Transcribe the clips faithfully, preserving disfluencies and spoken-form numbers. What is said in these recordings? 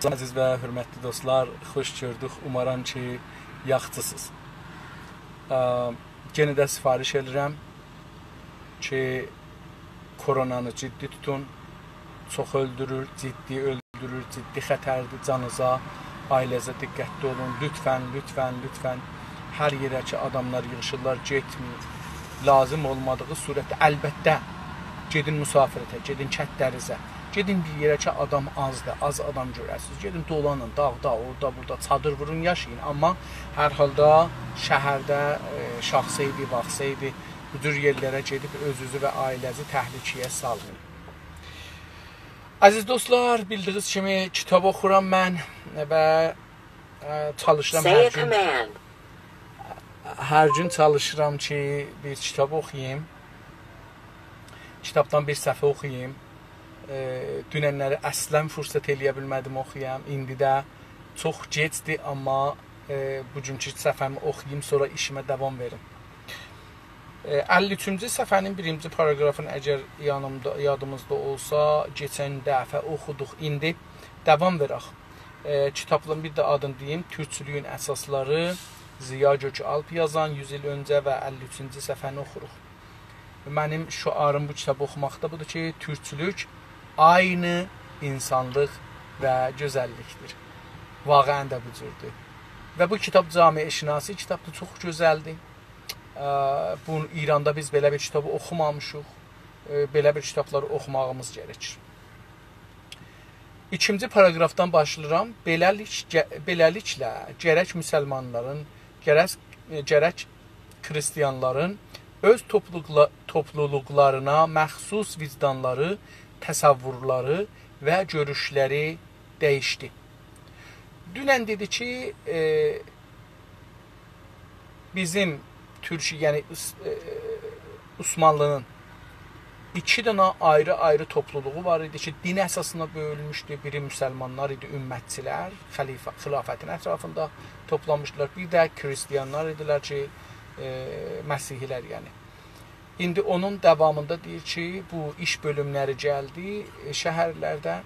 عزیز و حؤرمتلی دوستلار، خوش گؤردوک. اومارام کی، یاخشیسینیز. ا، یئنه ده سفارش ائدیرم کی، کرونانی جدی توتون. چوخ اؤلدورور، جدی اؤلدورور، جدی خطردیر جانینیزا، عائله‌نیزه دقتلی اولون. لطفاً، لطفاً، لطفاً هر یئره کی آداملار ییغیشیرلار، گئتمه‌یین. لازیم اولمادیغی صورتده، البته، گئدین مسافرته، گئدین کندلرینیزه. گئدین بیر یئره کی آدام آزدیر، آز آدام گؤره‌سینیز. گئدین دولانین، داغدا، اورادا، بورادا، چادیر وورون، یاشایین. آمما هر حالدا شهرده، ائ، شاخسئیدی، واخسئیدی، بو جور یئرلره گئدیب اؤزونوزو و عائله‌نیزی تهلکه‌یه سالمایین. عزیز دوستلار، بیلدیگینیز کیمی کیتاب اوخورام من و، ائ، چالیشیرام هر گون. هر گون چالیشیرام کی، بیر کیتاب اوخویوم. کیتابدان بیر صفحه اوخویوم. ائ، دوننلری اصلاً فرصت ائله‌یه بیلمه‌دیم اوخویام. ایندی ده چوخ گئجدیر، آمما، ائ، بوگونکو صفحه‌می اوخویوم، سونرا ایشیمه داوام وئریم. ائ، اللی اوچونجو صفحه‌نین بیرینجی پاراگرافین اگر یانیمدا، یادیمیزدا اولسا، کئچن دفعه اوخودوق. ایندی داوام وئرک. ائ، کیتابلارین بیر ده آدینی دئییم. تورکچولویون اساسلاری، ضیا گؤک‌آلپ یازان، یوز ایل اؤنجه و اللی اوچونجو صفحه‌نی اوخوروق. منیم شعاریم بو کیتابی اوخوماقدا بودور کی، تورکچولوک عینی اینسانلیق و گؤزللیکدیر. واقعاً ده بو جوردور. و بو کیتاب جامعه‌شناسی کیتابدیر، چوخ گؤزلدیر. ا، بو، ایراندا بیز بئله بیر کیتابی اوخومامیشیق. ائ، بئله بیر کیتابلاری اوخوماغیمیز گرکیر. ایکینجی پاراگرافدان باشلاییرام. بئله‌لیک-، گه-، بئله‌لیکله، گرک مسلمانلارین، گرک، ائ، گرک خریستیانلارین اؤز توپلولوقلا-، توپلولوقلارینا مخصوص وجدانلاری، تصورلری و گؤروشلری دییشدی. دونن دئدی کی، ائ، بیزیم تورکیه، یعنی عث-، ائ، عثمانلی‌نین ایکی دنه آیری-آیری توپلولوغو وار ایدی کی، دین اساسیندا بؤلونموشدو. بیری مسلمانلار ایدی، امتچیلر، خلیفه، خلافتین اطرافیندا توپلانمیشدیلار. بیر ده خریستیانلار ایدیلر کی، ائ، مسیحی‌لر، یعنی. ایندی اونون داوامیندا دئییر کی، بو ایش بؤلوملری گلدی، ائ، شهرلرده.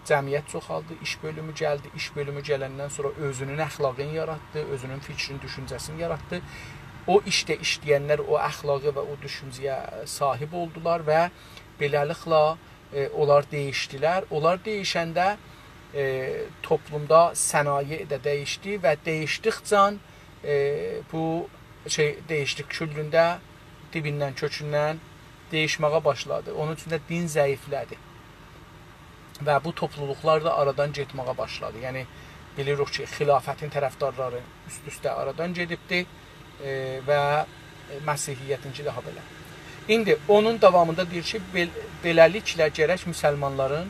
جمعیت چوخالدی، ایش بؤلومو گلدی. ایش بؤلومو گلندن سونرا اؤزونون اخلاقینی یاراتدی، اؤزونون فیکرینی، دوشونجه‌سینی یاراتدی. او ایشده ایشله‌ینلر او اخلاقی و او دوشونجه‌یه صاحیب اولدولار و بئله‌لیکله، ائ، اونلار دییشدیلر. اونلار دییشنده، ائ، توپلومدا صنایع ده دییشدی و دییشدیکجه، ائ، بو شئی دییشدی، کلّونده، دیبیندن، کؤکوندن دییشمه‌یه باشلادی. اونون اوچون ده دین ضعیفله‌دی. و بو توپلولوقلار دا آرادان گئتمه‌یه باشلادی. یعنی، بیلیریک کی، خلافتین طرفدارلاری اوست-اوسته آرادان گئدیبدی، ائ، و مسیحیتینکی داها بئله. ایندی اونون داوامیندا دئییر کی، بئل-، بئله‌لیکله گرک مسلمانلارین،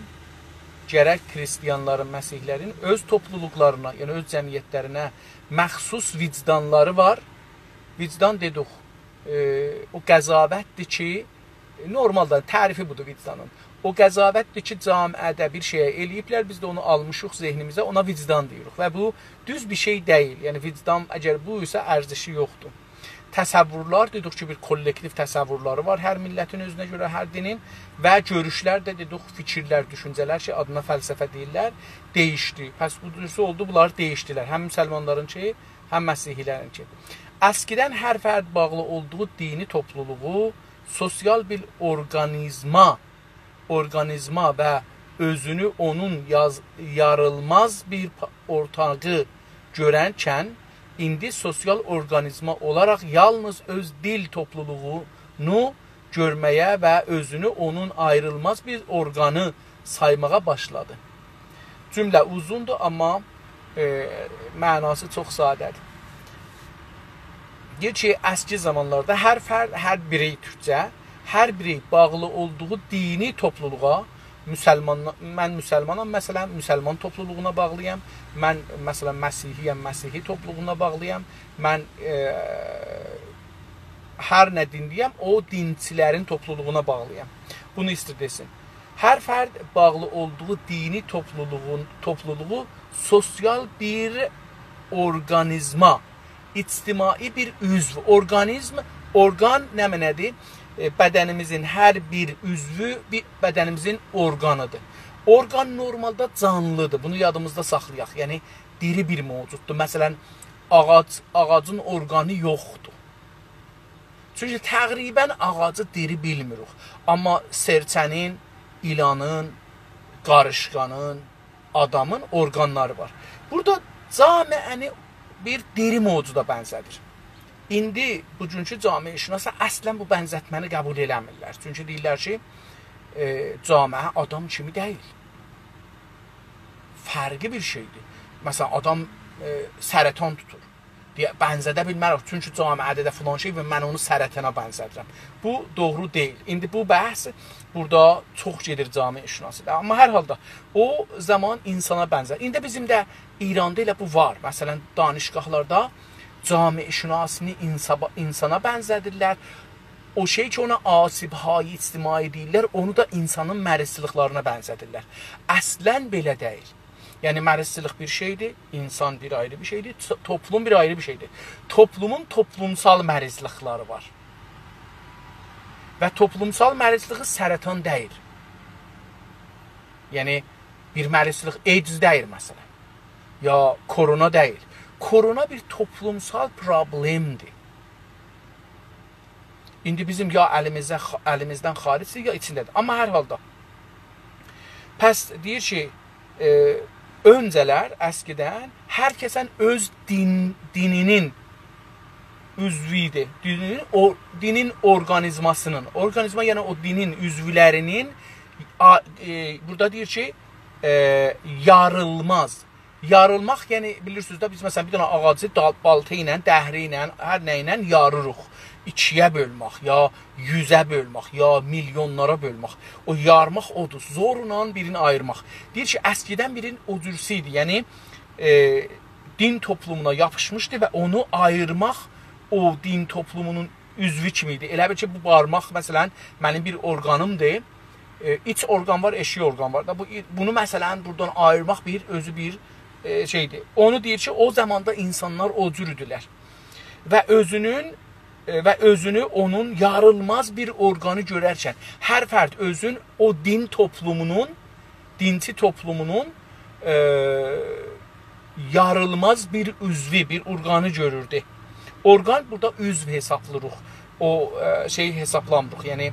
گرک خریستیانلارین، مسیحی‌لرین اؤز توپلولوقلارینا، یعنی اؤز جمعیتلرینه مخصوص وجدانلاری وار. وجدان دئدیک، ائ، او قضاوتدیر کی، نورمالدا تعریفی بودور وجدانین. او قضاوتدیر کی، جامعه‌ده بیر شئی ائله‌ییبلر، بیز ده اونو آلمیشیق ذهنیمیزه، اونا وجدان دئییریک. و بو دوز بیر شئی دئییل. یعنی، وجدان اگر بو ایسه، ارزشی یوخدور. تصورلر، دئدیک کی، بیر کوللکتیو تصورلری وار هر میللتین اؤزونه گؤره، هر دینین. و گؤروشلر ده، دئدیک، فیکیرلر، دوشونجه‌لر کی، آدینا فلسفه دئییرلر، دییشدی. پس بو جورسه اولدو، بونلار دییشدیلر. هم مسلمانلارینکی، هم مسیحی‌لرینکی. اسکیدن هر فرد باغلی اولدوغو دینی توپلولوغو سوسیال بیر اورقانیزما، اورقانیزما و اؤزونو اونون یاز-، یاریلماز بیر پا-، اورتاغی گؤرنکن، ایندی سوسیال اورقانیزما اولاراق یالنیز اؤز دیل توپلولوغونو گؤرمه‌یه و اؤزونو اونون آیریلماز بیر اورقانی سایماغا باشلادی. جمله اوزوندور، آمما، ائ، معناسی چوخ ساده‌دیر. دئییر کی، اسکی زامانلاردا هر فرد، هر بیرئی، تورکجه، هر بیرئی باغلی اولدوغو دینی توپلولوغا، مسلمان، من مسلمانام، مثلا، مسلمان توپلولوغونا باغلی‌یام، من، مثلا، مسیحی‌یم، مسیحی توپلولوغونا باغلی‌یام، من، ائ، هر نه دینلی‌یم، او دینچی‌لرین توپلولوغونا باغلی‌یام. بونو ایستیر دئسین. هر فرد باغلی اولدوغو دینی توپلولوغون، توپلولوغو سوسیال بیر اورقانیزما، اجتماعی بیر عضو، اورقانیزم، اورقان نه معنادیر؟ ائ، بدنیمیزین هر بیر عضوو بیر بدنیمیزین اورقانیدیر. اورگان نورمالدا جانلیدیر. بونو یادیمیزدا ساخلایاق. یعنی، دیری بیر موجوددور. مثلا، آغاج، آغاجین اورگانی یوخدور. چونکی تقریبا آغاجی دیری بیلمیریک. آمما سئرچه‌نین، ایلانین، قاریشقانین، آدامین اورگانلاری وار. بورادا جامعه‌نی بیر دیری موجودا بنزه‌دیر. ایندی بوگونکو جامعه‌شناسلار اصلا بو بنزتمه‌نی قبول ائله‌میرلر. چونکی دئییرلر کی، ائ، جامعه آدام کیمی دئییل. فرقلی بیر شئیدیر. مثلا، آدام، ائ، سرطان توتور. دئیه، بنزده بیلمه‌ریک، چونکی جامعه‌ده ده فلان شئی و من اونو سرطانا بنزدیرم. بو دوغرو دئییل. ایندی بو بحث بورادا چوخ گئدیر جامعه‌شناسی‌دا. آمما هر حالدا او زامان اینسانا بنزر. ایندی بیزیم ده ایراندا ائله بو وار. مثلا، دانشگاهلاردا جامعه‌شناسینی اینسابا-، اینسانا بنزدیرلر. او شئی کی، اونا آسیب‌های اجتماعی دئییرلر، اونو دا اینسانین مریضچیلیقلارینا بنزدیرلر. اصلا بئله دئییل. یعنی، مریضچیلیق بیر شئیدیر، اینسان بیر آیری بیر شئیدیر، تو-، توپلوم بیر آیری بیر شئیدیر. توپلومون توپلومسال مریضلیکلری وار. و توپلومسال مریضلیگی سرطان دئییل. یعنی، بیر مریضلیک، ایدز دئییل، مثلا. یا کرونا دئییل. کرونا بیر توپلومسال پروبلئمدیر. ایندی بیزیم یا الیمیزده، الیمیزدن خارجدیر، یا ایچینده‌دیر. آمما هر حالدا. پس دئییر کی، ائ، اؤنجه‌لر، اسکیدن هر کسن اؤز دین، دینینین عضویدی. دینین، او، دینین اورگانیزماسینین، اورگانیزما، یعنی او دینین عضولرینین، آ، ائ، بورادا دئییر کی، ائ، یاریلماز. یاریلماق، یعنی، بیلیرسینیز ده، بیز، مثلا، بیر دنه آغاجی دال-، بالتا ایله، دهره ایله، هر نه ایله یاریریق. ایکی‌یه بؤلمک، یا یوزه بؤلمک، یا میلیونلارا بؤلمک. او یارماق اودور، زورلا بیرینی آییرماق. دئییر کی، اسکیدن بیرین او جورسی ایدی، یعنی، ائ، دین توپلومونا یاپیشمیشدی و اونو آییرماق او دین توپلومونون عضوو کیمی ایدی. ائله بیل کی، بو بارماق، مثلا، منیم بیر اورگانیمدیر. ائ، ایچ اورگان وار، ائشیک اورگان وار دا. بو، بونو، مثلا، بورادان آییرماق بیر، اؤزو بیر، ائ، شئیدیر. اونو دئییر کی، او زاماندا اینسانلار او جور ایدیلر. و اؤزونون، ائ، و اؤزونو اونون یاریلماز بیر اورگانی گؤررکن، هر فرد اؤزون او دین توپلومونون، دینچی توپلومونون، ائ، یاریلماز بیر عضوو، بیر اورگانی گؤروردو. اورگان بورادا عضو حسابلاییریق. او، ائ، شئی حسابلامیریق. یعنی،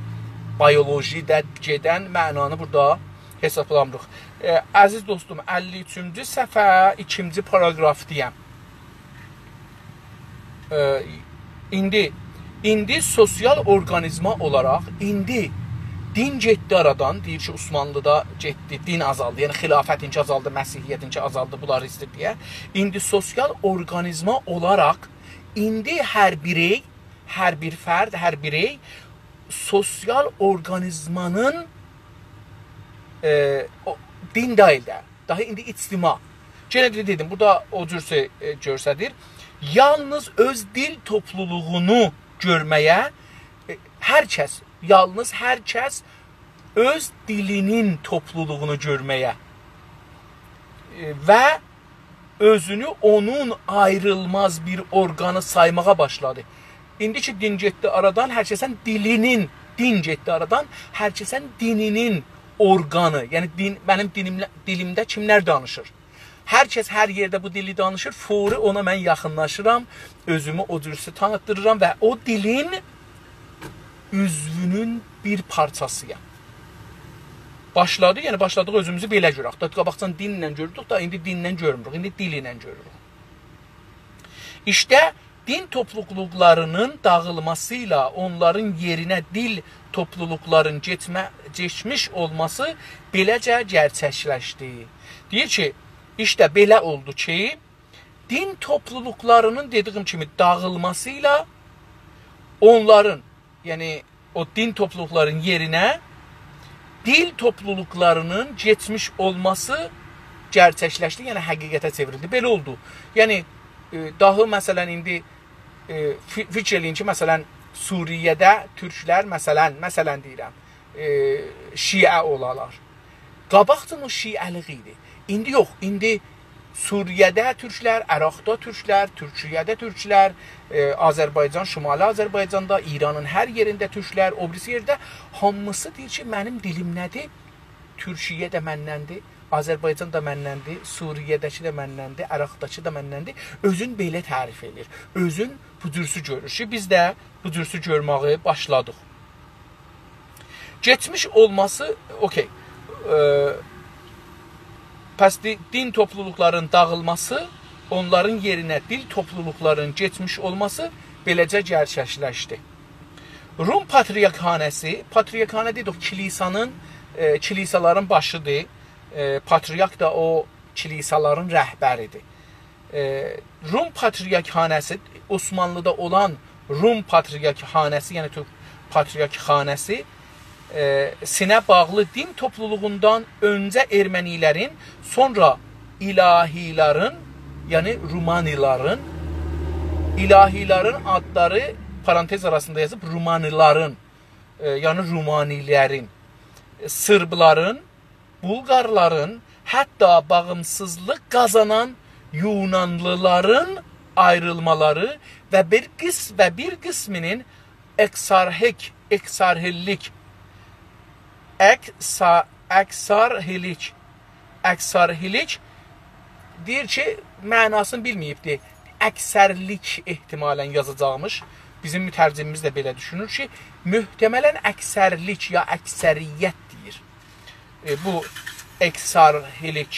بیولوژی‌ده گئدن معنانی بورادا حسابلامیریق. ائ، عزیز دوستوم، اللی اوچونجو صفحه، ایکینجی پاراگرافدایام. ائ، ایندی، ایندی سوسیال اورگانیزما اولاراق، ایندی دین گئتدی آرادان، دئییر کی، عثمانلی‌دا گئتدی، دین آزالدی، یعنی خلافتینکی آزالدی، مسیحیتینکی آزالدی، بونلاری ایستیر دئیه. ایندی سوسیال اورگانیزما اولاراق، ایندی هر بیری، هر بیر فرد، هر بیری سوسیال اورگانیزمانین، ائ، او، دین دئییل ده، داها ایندی اجتماع. یئنه ده دئدیم، بورادا او جورسه، ائ، گؤستریر. یالنیز اؤز دیل توپلولوغونو گؤرمه‌یه، ائ، هر کس، یالنیز هر کس اؤز دیلینین توپلولوغونو گؤرمه‌یه، ائ، و اؤزونو اونون آیریلماز بیر اورگانی سایماغا باشلادی. ایندی کی، دین گئتدی آرادان، هر کسن دیلینین، دین گئتدی آرادان، هر کسن دینینین اورگانی، یعنی دین، منیم دینیمله، دیلیمده کیملر دانیشیر؟ هر کس هر یئرده بو دیلی دانیشیر، فوری اونا من یاخینلاشیرام، اؤزومو او جورسه تانیتدیریرام و او دیلین عضوونون بیر پارچاسی‌یام. باشلادی، یعنی باشلادیق اؤزوموزو بئله گؤرک. دا قاباقجان دینله گؤردوک، دا ایندی دینله گؤرموروک، ایندی دیل ایله گؤروروک. ایشته دین توپلولوقلارینین داغیلماسی ایله اونلارین یئرینه دیل توپلولوقلارین کئچمه-، کئچمیش اولماسی بئله‌جه گئرچکلشدی. دئییر کی، ایشته بئله اولدو کی، دین توپلولوقلارینین، دئدیگیم کیمی، داغیلماسی ایله اونلارین، یعنی او دین توپلولوقلارین یئرینه دیل توپلولوقلارینین کئچمیش اولماسی گئرچکلشدی، یعنی حقیقته چئوریلدی. بئله اولدو. یعنی، ائ، داهی، مثلا، ایندی، ائ، فی-، فیکیر ائله‌یین کی، مثلا، سوریه‌ده تورکلر، مثلا، مثلا دئییرم، ائ، شیعه اولالار. قاباقجان او شیعه‌لیک ایدی. ایندی یوخ، ایندی سوریه‌ده تورکلر، عراقدا تورکلر، تورکیه‌ده تورکلر، ائ، آذربایجان، شمالی آذربایجاندا، ایرانین هر یئرینده تورکلر، او بیریسی یئرده هامیسی دئییر کی، منیم دیلیم نه‌دیر؟ تورکیه ده مندندیر، آذربایجان دا مندندیر، سوریه‌ده‌کی ده مندندیر، عراقداکی دا مندندیر. اؤزون بئله تعریف ائله‌ییر. اؤزون بو جورسو گؤرور کی، بیز ده بو جورسو گؤرمه‌یه باشلادیق. کئچمیش اولماسی، اوکئی. ائ، پس دی-، دین توپلولوقلارین داغیلماسی، اونلارین یئرینه دیل توپلولوقلارین کئچمیش اولماسی بئله‌جه گئرچکلشدی. روم پاتریارکخانه‌سی، پاتریارکخانه دئدیک، کلیسانین، ائ، کلیسالارین باشیدیر. ائ، پاتریارک دا او کلیسالارین رهبریدیر. ائ، روم پاتریارکخانه‌سی، عثمانلی‌دا اولان روم پاتریارکخانه‌سی، یعنی تورک پاتریارکخانه‌سی، ائ، سینه باغلی دین توپلولوغوندان اؤنجه ارمنی‌لرین، سونرا ایلاهی‌لرین، یعنی رومانی‌لرین، ایلاهی‌لرین آدلاری، پارانتز آراسیندا یازیب، رومانی‌لرین، ائ، یعنی رومانی‌لرین، صربلارین، بولقارلارین، حتی باغیمسیزلیق قازانان یونانلی‌لارین آیریلمالاری و بیر قیس-، و بیر قیسمینین اکسارهیک، اکسارهیلیک، اکسا-، اکسارهیلیک، اکسارهیلیک دئییر کی، معناسینی بیلمه‌ییبدی. اکثرلیک احتمالاً یازاجاقمیش. بیزیم مترجمیمیز ده بئله دوشونور کی، محتملاً اکثرلیک یا اکثریت دئییر. ائ، بو اکسارهیلیک.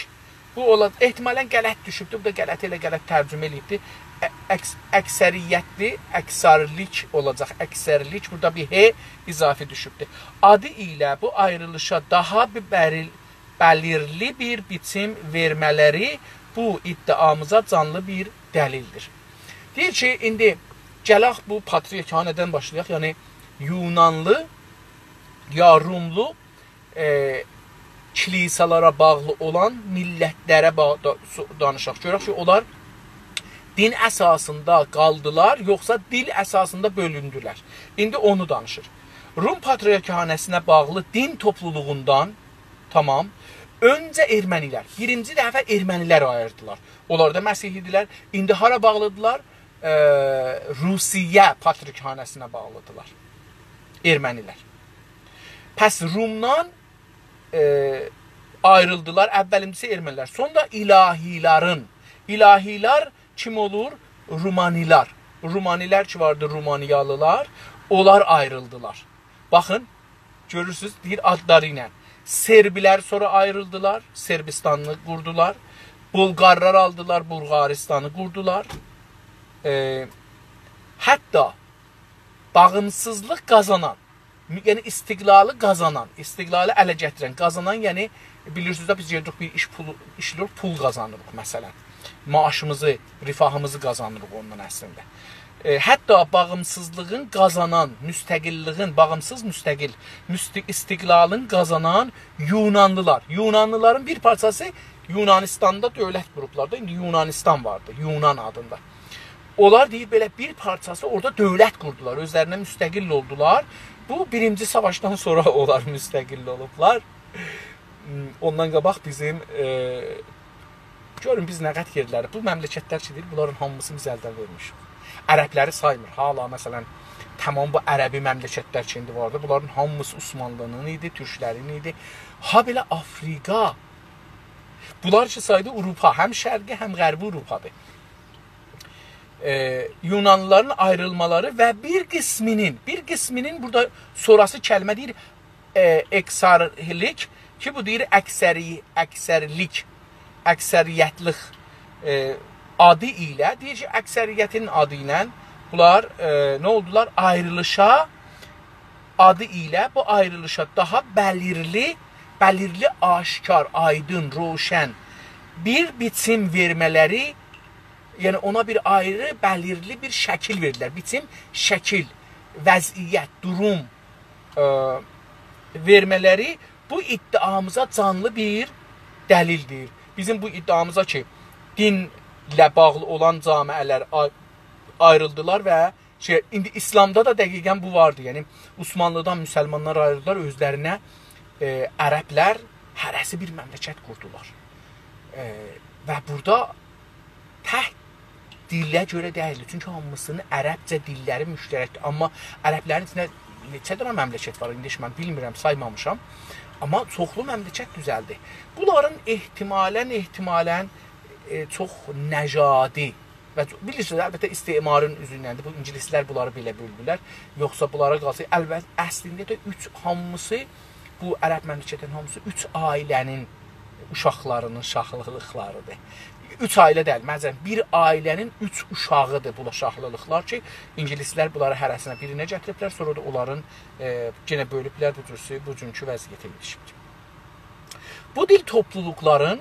بو اولا، احتمالاً غلط دوشوبدو. بو دا غلط، ائله غلط ترجمه ائله‌ییبدی. ا-، اکس-، اکثریتلی، اکثرلیک اولاجاق. اکثرلیک. بورادا بیر «ه» اضافی دوشوبدو. آدی ایله بو آیریلیشا داها بیر بریل-، بلیرلی بیر بیچیم وئرمه‌لری بو ادعامیزا جانلی بیر دلیلدیر. دئییر کی، ایندی گلک بو پاتریارکخانه‌دن باشلایاق. یعنی، یونانلی یا روملو، ائ، کلیسالارا باغلی اولان میللتلره با-، دا-، سو-، دانیشاق. گؤرک کی، اونلار دین اساسیندا قالدیلار، یوخسا دیل اساسیندا بؤلوندولر. ایندی اونو دانیشیر. روم پاتریارکخانه‌سینه باغلی دین توپلولوغوندان، تامام، اؤنجه ارمنی‌لر، بیرینجی دفعه ارمنی‌لر آیریلدیلار. اونلار دا مسیحی‌دیرلر. ایندی هارا باغلیدیلار؟ ائ، روسیه پاتریارکخانه‌سینه باغلیدیلار ارمنی‌لر. پس رومدان، ائ، آیریلدیلار. اوّلینجیسی ارمنی‌لر، سونرا ایلاهی‌لرین. ایلاهی‌لر کیم اولور؟ رومانی‌لر. رومانی‌لر کی واردی، رومانیالی‌لار، اونلار آیریلدیلار. باخین، گؤرورسونوز، دئییر آدلاری ایله. صربی‌لر سونرا آیریلدیلار، صربستانی قوردولار. بولقارلار آلدیلار، بولغاریستانی قوردولار. ائ، حتی باغیمسیزلیق قازانان، یعنی استقلالی قازانان، استقلالی اله گتیرن، قازانان، یعنی بیلیرسینیز ده، بیز گئدیریک بیر ایش پولو، ایشله‌ییریک، پول قازانیریق مثلاً. معاشیمیزی، رفاهیمیزی قازانیریق اوندان اصلینده. ائ، حتی باغیمسیزلیغین قازانان، مستقللیغین، باغیمسیز، مستقل، مست-، استقلالین قازانان یونانلی‌لار. یونانلی‌لارین بیر پارچاسی یونانیستاندا دؤولت قوروبلار دا، ایندی یونانیستان واردی، یونان آدیندا. اونلار دئییر، بئله بیر پارچاسی اورادا دؤولت قوردولار، اؤزلرینه مستقل اولدولار. بو بیرینجی ساواشدان سونرا اونلار مستقل اولوبلار. هوم، اوندان قاباق بیزیم، ائ، گؤرون بیز نه قدر یئرلری، بو مملکتلر کی دئییر، بونلارین هامیسینی بیز الدن وئرمیشیک. عربلری سایمیر. حالا، مثلاً، تامام بو عربی مملکتلر کی ایندی واردی، بونلارین هامیسی عثمانلی‌نین ایدی، تورکلرین ایدی. هابئله آفریقا. بونلار کی سایدی آوروپا، هم شرقی، هم غربی آوروپادیر. ائ، یونانلی‌لارین آیریلمالاری و بیر قیسمینین، بیر قیسمینین، بورادا سونراسی کلمه دئییر، ائ، اکسارهیلیک، کی بو دئییر اکثری-، اکثرلیک، اکثریتلیک، ائ، آدی ایله، دئییر کی، اکثریتین آدی ایله بونلار، ائ، نه اولدولار؟ آیریلیشا، آدی ایله بو آیریلیشا داها بلیرلی، بلیرلی، آشکار، آیدین، روشن بیر بیچیم وئرمه‌لری، یعنی اونا بیر آیری، بلیرلی بیر شکیل وئردیلر. بیچیم، شکیل، وضعیت، دوروم، ائ، وئرمه‌لری بو ادعامیزا جانلی بیر دلیلدیر. بیزیم بو ادعامیزا کی، دینله باغلی اولان جامعه‌لر آی-، آیریلدیلار و شئی، ایندی ایسلامدا دا دقیقاً بو واردی. یعنی، عثمانلی‌دان مسلمانلار آیریلدیلار، اؤزلرینه، ائ، عربلر هره‌سی بیر مملکت قوردولار. ائ، و بورادا تک دیله گؤره دئییلدی. چونکی هامیسینین عربجه دیللری مشترکدیر. آمما عربلرین ایچینده نئچه دنه مملکت وار، ایندی هئچ من بیلمیرم، سایمامیشام. آمما چوخلو مملکت دوزلدی. بونلارین احتمالاً، احتمالاً، ائ، چوخ نژادی و چو-، بیلیرسینیز، البته، استعمارین اوزوندندیر. بو اینگیلیسلر بونلاری بئله بؤلدولر. یوخسا بونلارا قالسا، البته، اصلینده ده اوچ، هامیسی، بو عرب مملکتین هامیسی اوچ عائله‌نین اوشاقلارینین شاهلیقلاریدیر. اوچ عائله دئییل، مثلاً، بیر عائله‌نین اوچ اوشاغیدیر بو شاهلیقلار کی، اینگیلیسلر بونلاری هره‌سینه بیرینه گتیریبلر، سونرا دا اونلارین، ائ، یئنه بؤلوبلر، بو جورسو، بوگونکو وضعیته یئتیشیبدیر. بو دیل توپلولوقلارین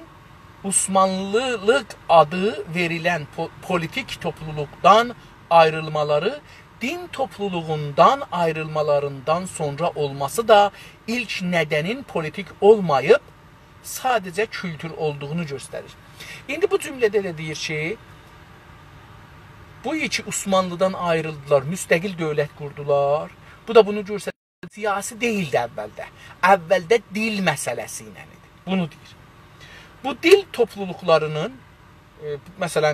عثمانلیلیق آدی وئریلن پو-، پولیتیک توپلولوقدان آیریلمالاری دین توپلولوغوندان آیریلمالاریندان سونرا اولماسی دا ایلک ندنین پولیتیک اولماییب، ساده‌جه کولتور اولدوغونو گؤستریر. ایندی بو جومله‌ده ده دئییر کی، بو کی عثمانلیدان آیریلدیلار، مستقل دؤولت قوردولار. بو دا بونو گؤستریر، سیاسی دئییلدی اولده. اولده دیل مسئله‌سی ایله ایدی. بونو دئییر. بو دیل توپلولوقلارینین، ائ، مثلاً،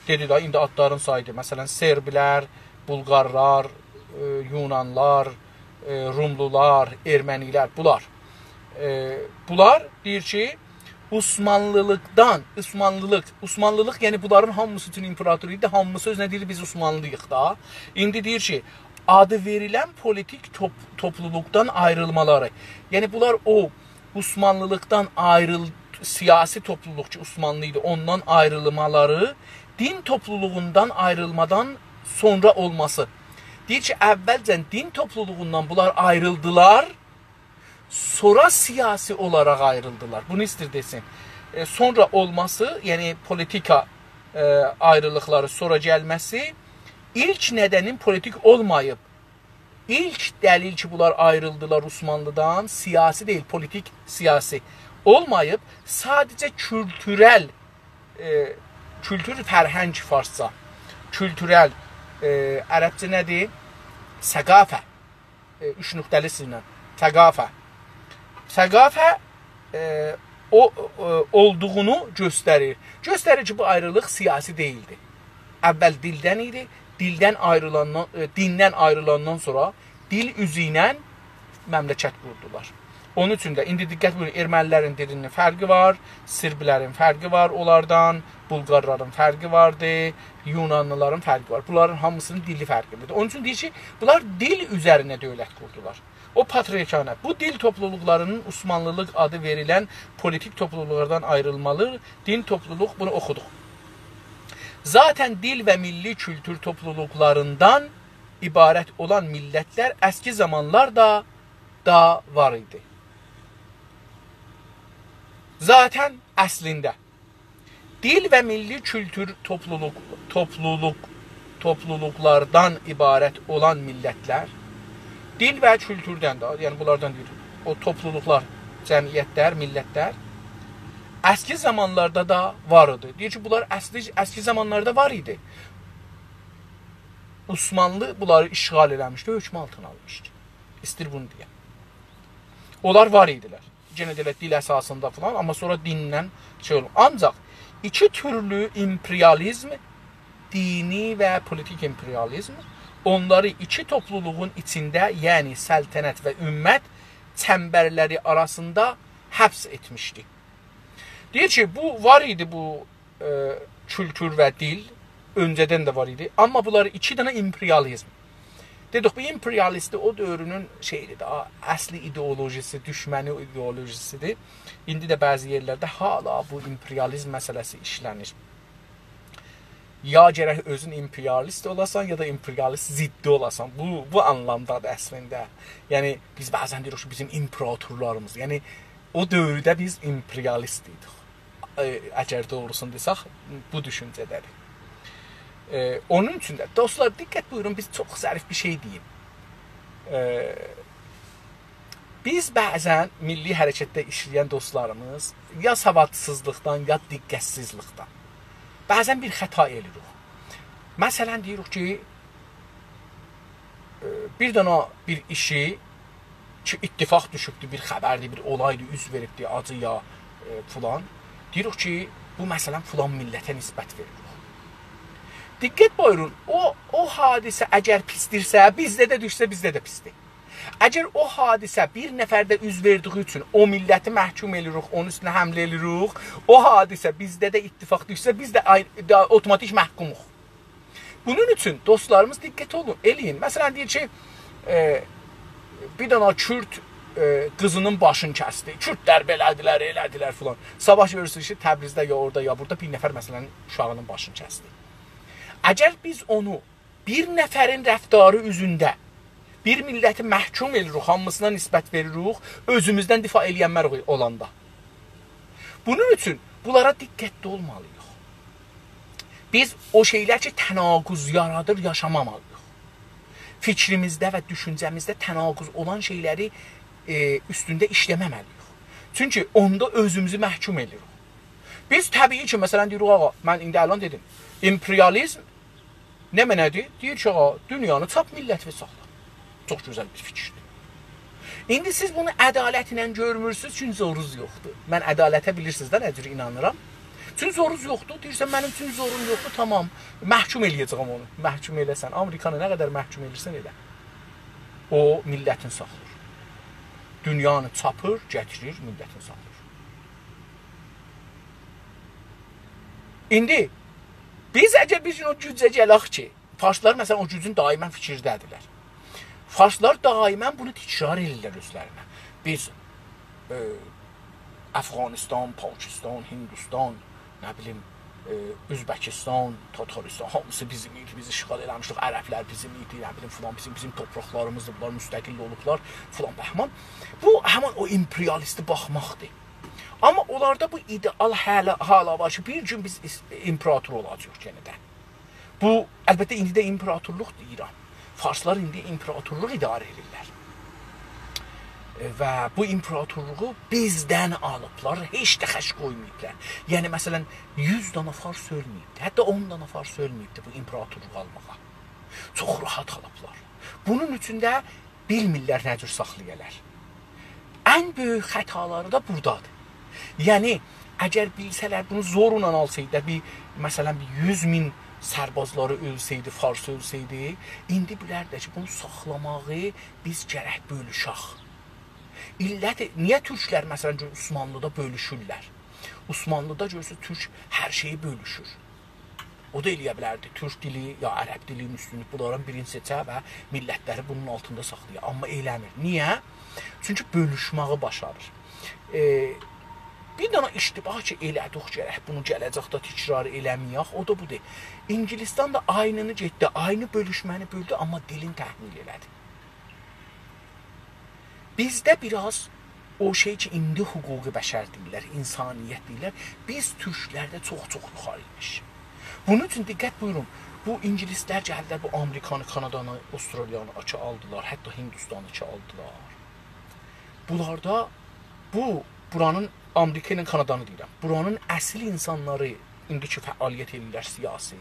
دئدی ده، ایندی آدلارینی سایدی. مثلاً، سربلر، بولغارلار، ائ، یونانلار، ائ، روملولار، ارمنیلر، بونلار. ائ، بونلار دئییر کی، عثمانلیلیقدان، عثمانلیلیق، عثمانلیلیق، یعنی بونلارین هامیسی اوچون ایمپراتور ایدی، هامیسی اؤزونه دئییر، «بیز عثمانلی‌ییق دا.» ایندی دئییر کی، آدی وئریلن پولیتیک توپ-، توپلولوقدان آیریلمالاری. یعنی بونلار او عثمانلیلیقدان آیریل-، سیاسی توپلولوق کی، عثمانلی ایدی، اوندان آیریلمالاری، دین توپلولوغوندان آیریلمادان سونرا اولماسی. دئییر کی، اولجه دین توپلولوغوندان بونلار آیریلدیلار، سونرا سیاسی اولاراق آیریلدیلار. بونو ایستیر دئسین. ائ، سونرا اولماسی، یعنی پولیتیکا، ائ، آیریلیقلاری سونرا گلمه‌سی ایلک ندنین پولیتیک اولماییب. ایلک دلیل کی، بونلار آیریلدیلار عثمانلیدان، سیاسی دئییل، پولیتیک، سیاسی اولماییب، ساده‌جه کولتورل، ائ، کولتور، فرهنگ فارسجا، کولتورل، ائ، عربجه نه‌دیر؟ ثقافه. ائ، اوچ نقطه‌لی سیزله. ثقافه. ثقافه، ائ، او، ائ، اولدوغونو گؤستریر. گؤستریر کی، بو آیریلیق سیاسی دئییلدی. اول دیلدن ایدی. دیلدن آیریلاندان، ائ، دیندن آیریلاندان سونرا دیل اوزو ایله مملکت قوردولار. اونون اوچون ده ایندی دقت بویورون، ارمنیلرین دیلینین فرقی وار، سربلرین فرقی وار اونلاردان، بولغارلارین فرقی واردی، یونانلیلارین فرقی وار. بونلارین هامیسینین دیلی فرقلیدیر. اونون اوچون دئییر کی، بونلار دیل اوزرینه دؤولت قوردولار. او پاتریارکانه، بو دیل توپلولوقلارینین عثمانلیلیق آدی وئریلن پولیتیک توپلولوقلاردان آیریلمالی، دین توپلولوق، بونو اوخودوق. ذاتاً دیل و میللی کولتور توپلولوقلاریندان عبارت اولان میللتلر اسکی زامانلاردا دا وار ایدی. ذاتاً اصلینده دیل و میللی کولتور توپلولوق، توپلولوق، توپلولوقلاردان عبارت اولان میللتلر، دیل و کولتوردن ده، یعنی بونلاردان دئییر، او توپلولوقلار، جمعیتلر، میللتلر اسکی زامانلاردا دا وار ایدی. دئییر کی، بونلار اسکی، اسکی زامانلاردا وار ایدی. عثمانلی بونلاری اشغال ائله‌میشدی، حؤکم آلتینا آلمیشدی. ایستیر بونو دئیه. اونلار وار ایدیلر. یئنه ده ائله دیل اساسیندا فلان، آمما سونرا دیندن شئی اولور. آنجاق ایکی تورلو ایمپریالیزم، دینی و پولیتیک ایمپریالیزم، اونلاری ایکی توپلولوغون ایچینده، یعنی سلطنت و امت چنبرلری آراسیندا حبس ائتمیشدی. دئییر کی، بو وار ایدی، بو ائ، کولتور و دیل اؤنجه‌دن ده وار ایدی. آمما بونلار ایکی دنه ایمپریالیزم. دئدیک، بو ایمپریالیستی او دؤورونون شئییدیر ده، اصلی ایدئولوژیسی، دوشمنی ایدئولوژیسیدیر. ایندی ده بعضی یئرلرده هالا بو ایمپریالیزم مسئله‌سی ایشله‌نیر. یا گرک اؤزون ایمپریالیست اولاسان، یا دا ایمپریالیست ضدی اولاسان. بو، بو آنلامدادیر اصلینده. یعنی، بیز بعضاً دئییریک کی، بیزیم ایمپراتورلاریمیز، یعنی، او دؤورده بیز ایمپریالیست ایدیک. ائ، اگر دوغروسونو دئسک، بو دوشونجه‌ده‌دیر. ائ، اونون اوچون ده، دوستلار، دقت بویورون، بیز چوخ ظریف بیر شئی دئییم. ائ، بیز بعضاً میللی حرکتده ایشله‌ین دوستلاریمیز یا سوادسیزلیقدان، یا دقتسیزلیکدن بعضاً بیر خطا ائله‌ییریک. مثلاً، دئییریک کی، ائ، بیر دنه بیر ایشی کی، اتفاق دوشوبدور، بیر خبردیر، بیر اولایدیر، اوز وئریبدیر، آجی یا، ائ، فلان. دئییریک کی، بو، مثلاً، فلان میللته نسبت وئریریک. دقت بویورون، او، او حادثه اگر پیسدیرسه، بیزده ده دوشسه، بیزده ده پیسدیر. اگر او حادثه بیر نفرده اوز وئردیگی اوچون او میللتی محکوم ائله‌ییریک، اونون اوستونه حمله ائله‌ییریک، او حادثه بیزده ده اتفاق دوشسه، بیز ده آی-، دا اتوماتیک محکوموق. بونون اوچون دوستلاریمیز دقت اولون، ائله‌یین. مثلا، دئییر کی، ائ، بیر دنه کورد، ائ، قیزینین باشینی کسدی. کوردلر بئله‌دیلر، ائله‌دیلر فلان. صاباح گؤرورسونوز کی، تبریزده یا اورادا، یا بورادا بیر نفر، مثلا، اوشاغینین باشینی کسدی. اگر بیز اونو بیر نفرین رفتاری اوزونده بیر میللتی محکوم ائله‌ییریک، هامیسینا نسبت وئریریک، اؤزوموزدن دفاع ائله‌ینمه‌ریک اولاندا. بونون اوچون بونلارا دقتلی اولمالی‌ییق. بیز او شئیلر کی، تناقض یارادیر، یاشامامالی‌ییق. فیکریمیزده و دوشونجه‌میزده تناقض اولان شئیلری، ائ، اوستونده ایشله‌مه‌مه‌لی‌ییک. چونکی اوندا اؤزوموزو محکوم ائله‌ییریک. بیز طبیعی کی، مثلا، دئییریک، آغا، من ایندی الان دئدیم، امپریالیزم نمنه‌دیر؟ دئییر کی، آغا، دونیانی چاپ میللتوی ساخلا. چوخ گؤزل بیر فیکیردیر. ایندی سیز بونو عدالتله گؤرمورسونوز، چون زورونوز یوخدور. من عدالته بیلیرسینیز ده نه جور اینانیرام. چون زورونوز یوخدور، دئییرسن، منیم چون زوروم یوخدور، تامام، محکوم ائله‌یه‌جه‌یم اونو. محکوم ائله‌سن، آمریکانی نه قدر محکوم ائدیرسن ائله. او میللتین ساخلیر. دونیانی چاپیر، گتیریر، میللتین ساخلیر. ایندی بیز اگر بیر گون او گوجه گلک کی، فارسلار، مثلا، او گوجون دائما فیکیرده‌دیرلر. فارسلار دائما بونو تکرار ائدیرلر اؤزلرینه. بیز، ائ، افغانستان، پاکستان، هندوستان، نه بیلیم، ائ، اؤزبکستان، تاتاریستان، هامیسی بیزیم ایدی، بیز اشغال ائله‌میشدیک، عربلر بیزیم ایدی، نه بیلیم، فلان بیزیم، بیزیم تورپاقلاریمیزدیر، بونلار مستقل اولوبلار، فلان بهمان. بو، همین او امپریالیستی باخماقدیر. آمما اونلاردا بو ایده‌آل هله، حالا وار کی، بیر گون بیز ایس-، امپراتور اولاجاغیق یئنه ده. بو، البته، ایندی ده امپراتورلوق دئییرم. فارسلار ایندی امپراتورلوق اداره ائدیرلر. ائ، و بو امپراتورلوغو بیزدن آلیبلار، هئچ ده خرج قویماییبلار. یعنی، مثلا، یوز دانا فارس اؤلمه‌ییبدی، حتی اون دانا فارس اؤلمه‌ییبدی بو امپراتورلوغو آلماغا. چوخ راحت آلیبلار. بونون اوچون ده بیلمیرلر نه جور ساخلایالار. ان بؤیوک خطالاری دا بورادادیر. یعنی، اگر بیلسه‌لر بونو زورلا آلسایدی، بیر، مثلا، بیر یوز مین سربازلاری اؤلسه‌یدی، فارس اؤلسه‌یدی، ایندی بیلردیلر کی، بونو ساخلاماغی بیز گرک بؤلوشک. علت، نییه تورکلر، مثلا، گؤر، عثمانلی‌دا بؤلوشورلر؟ عثمانلی‌دا گؤرورسونوز، تورک هر شئیی بؤلوشور. او دا ائلیه بیلردی تورک دیلی یا عرب دیلینین اوستونو بونلارین بیرینی سئچه و میللتلری بونون آلتیندا ساخلایا. آمما ائله‌میر. نییه؟ چونکی بؤلوشمه‌یی باشاریر. ائ، بیر دنه اشتباه کی ائله‌دیک، گرک بونو گله‌جکده تکرار ائله‌مه‌یک، او دا بودور. انگلستان دا عینینی گئتدی، عینی بؤلوشمه‌نی بؤلدو، آمما دیلین تحمیل ائله‌دی. بیزده بیر آز او شئی کی، ایندی حقوق بشر دئییرلر، انسانیت دئییرلر، بیز تورکلرده چوخ-چوخ یوخاری ایمیش. بونون اوچون دقت بویورون، بو انگلیسلر گلدیلر، بو آمریکانی، کانادانی، استرالیانی کی آلدیلار، حتی هندوستانی کی آلدیلار. بونلاردا بو، بورانین، آمریکا ایله کانادانی دئییرم، بورانین اصیل انسانلاری ایندی کی فعالیت ائدیرلر سیاسی،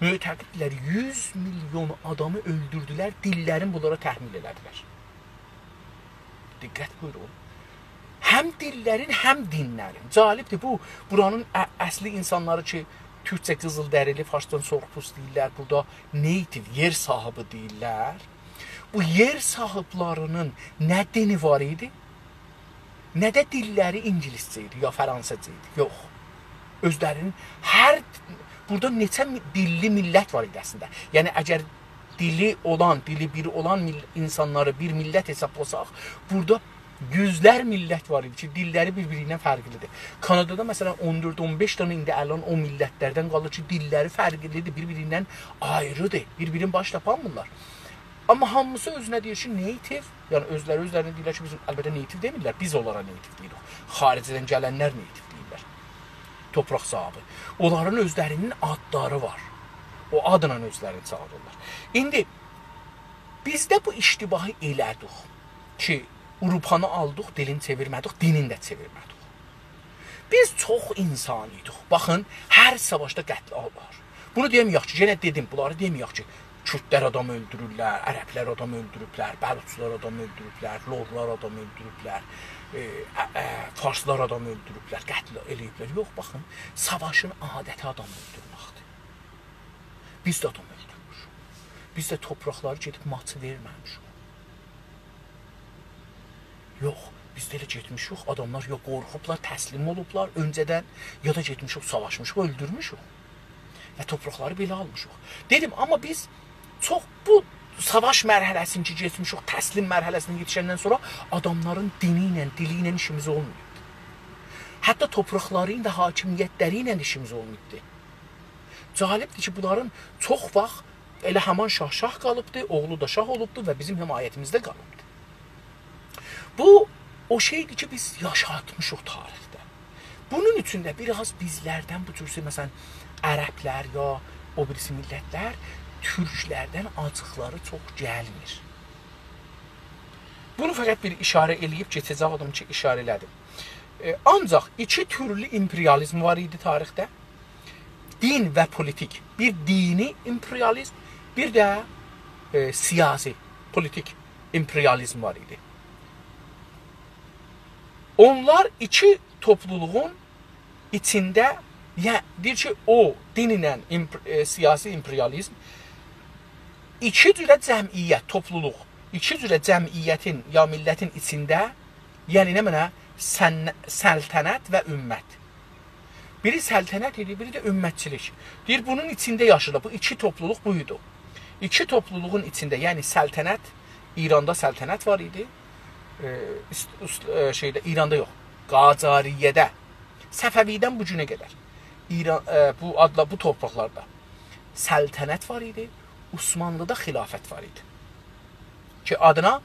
معتقددیرلر، یوز میلیون آدامی اؤلدوردولر، دیللرین بونلارا تحمیل ائله‌دیلر. دقت بویورون. هم دیللرین، هم دینلرین. جالبدیر، بو، بورانین ا-، اصلی انسانلاری کی، تورکجه قیزیلدریلی، فارسدان سرخ‌پوست دئییرلر، بورادا native، یئر صاحیبی دئییرلر. بو یئر صاحیبلرینین نه دینی وار ایدی، نه ده دیللری انگلیسجه ایدی، یا فرانسیزجا ایدی. یوخ. اؤزلرینین هر، بورادا نئچه می-، دیللی میللت وار ایدی اصلینده. یعنی، اگر دیلی اولان، دیلی بیر اولان میل-، انسانلاری بیر میللت حسابلاساق، بورادا یوزلر میللت وار ایدی کی، دیللری بیر-بیری ایله فرقلیدیر. کانادادا، مثلا، اون دؤرد، اون بئش دنه ایندی الان او میللتلردن قالیر کی، دیللری فرقلیدیر، بیر-بیریندن آیریدیر، بیر-بیرینی باش تاپانمیرلار. آمما هامیسی اؤزونه دئییر کی، native، یعنی اؤزلری اؤزلرینه دئییرلر کی، بیز، البته، native دئمیرلر، بیز اونلارا native دئییریک. خارجدن گلنلر native دئییرلر. تورپاق صاحیبی. اونلارین اؤزلرینین آدلاری وار. او آدلا اؤزلرینی چاغیریرلار. ایندی بیز ده بو اشتباهی ائله‌دیک کی، آوروپانی آلدیق، دیلینی چئویرمه‌دیک، دینینی ده چئویرمه‌دیک. بیز چوخ انسانی‌ییک. باخین، هر ساواشدا قتل وار. بونو دئمه‌یک کی، یئنه دئدیم، بونلاری دئمه‌یک کی، کوردلر آدام اؤلدورورلر، عربلر آدام اؤلدوروبلر، بلوچلار آدام اؤلدوروبلر، لورلار آدام اؤلدوروبلر، ائ، ا، ا، فارسلار آدام اؤلدوروبلر، قتل ائله‌ییبلر. یوخ، باخین، ساواشین عادتی آدام اؤلدورمکدیر. بیز ده آدام اؤلدورموشوک. بیز ده تورپاقلاری گئدیب ماچی وئرمه‌میشیک. یوخ، بیز ده ائله گئتمیشیک، آداملار یا قورخوبلار، تسلیم اولوبلار اؤنجه‌دن، یا دا گئتمیشیک، ساواشمیشیق، اؤلدورموشوک. و تورپاقلاری بئله آلمیشیق. دئدیم، آمما بیز چوخ بو ساواش مرحله‌سینی کی، کئچمیشیک، تسلیم مرحله‌سینه یئتیشندن سونرا آداملارین دینی ایله، دیلی ایله ایشیمیز اولماییبدی. حتی تورپاقلاری ایله، حاکمیتلری ایله ایشیمیز اولماییبدی. جالبدیر کی، بونلارین چوخ واخت ائله همان شاه شاه قالیبدی، اوغلو دا شاه اولوبدو و بیزیم حمایتیمیزده قالیبدی. بو او شئیدیر کی، بیز یاشاتمیشیق تاریخده. بونون اوچون ده بیر آز بیزلردن بو جور شئی، مثلا، عربلر یا او بیریسی میللتلر تورکلردن آجیقلاری چوخ گلمیر. بونو فقط بیر ایشاره ائله‌ییب کئچه‌جک، آدام کی، ایشاره ائله‌دیم. ائ، آنجاق ایکی تورلو ایمپریالیزم وار ایدی تاریخده. دین و پولیتیک. بیر دینی ایمپریالیزم، بیر ده، ائ، سیاسی، پولیتیک ایمپریالیزم وار ایدی. اونلار ایکی توپلولوغون ایچینده، یا، دئییر کی، او دین ایله ایمپ-، ائ، سیاسی ایمپریالیزم ایکی جوره جمعیت، توپلولوق، ایکی جوره جمعیتین یا میللتین ایچینده، یعنی نمنه؟ سن-، سلطنت و امت. بیری سلطنت ایدی، بیری ده امتچیلیک. دئییر، بونون ایچینده یاشیرلار. بو ایکی توپلولوق بویدو. ایکی توپلولوغون ایچینده، یعنی سلطنت، ایراندا سلطنت وار ایدی. ائ، است-، است-، ائ، شئیده، ایراندا یوخ، قاجاریه‌ده. صفوی‌دن بو گونه قدر ایران، ائ، بو آدلا، بو تورپاقلاردا سلطنت وار ایدی. عثمانلی‌دا خلافت وار ایدی. کی، آدینا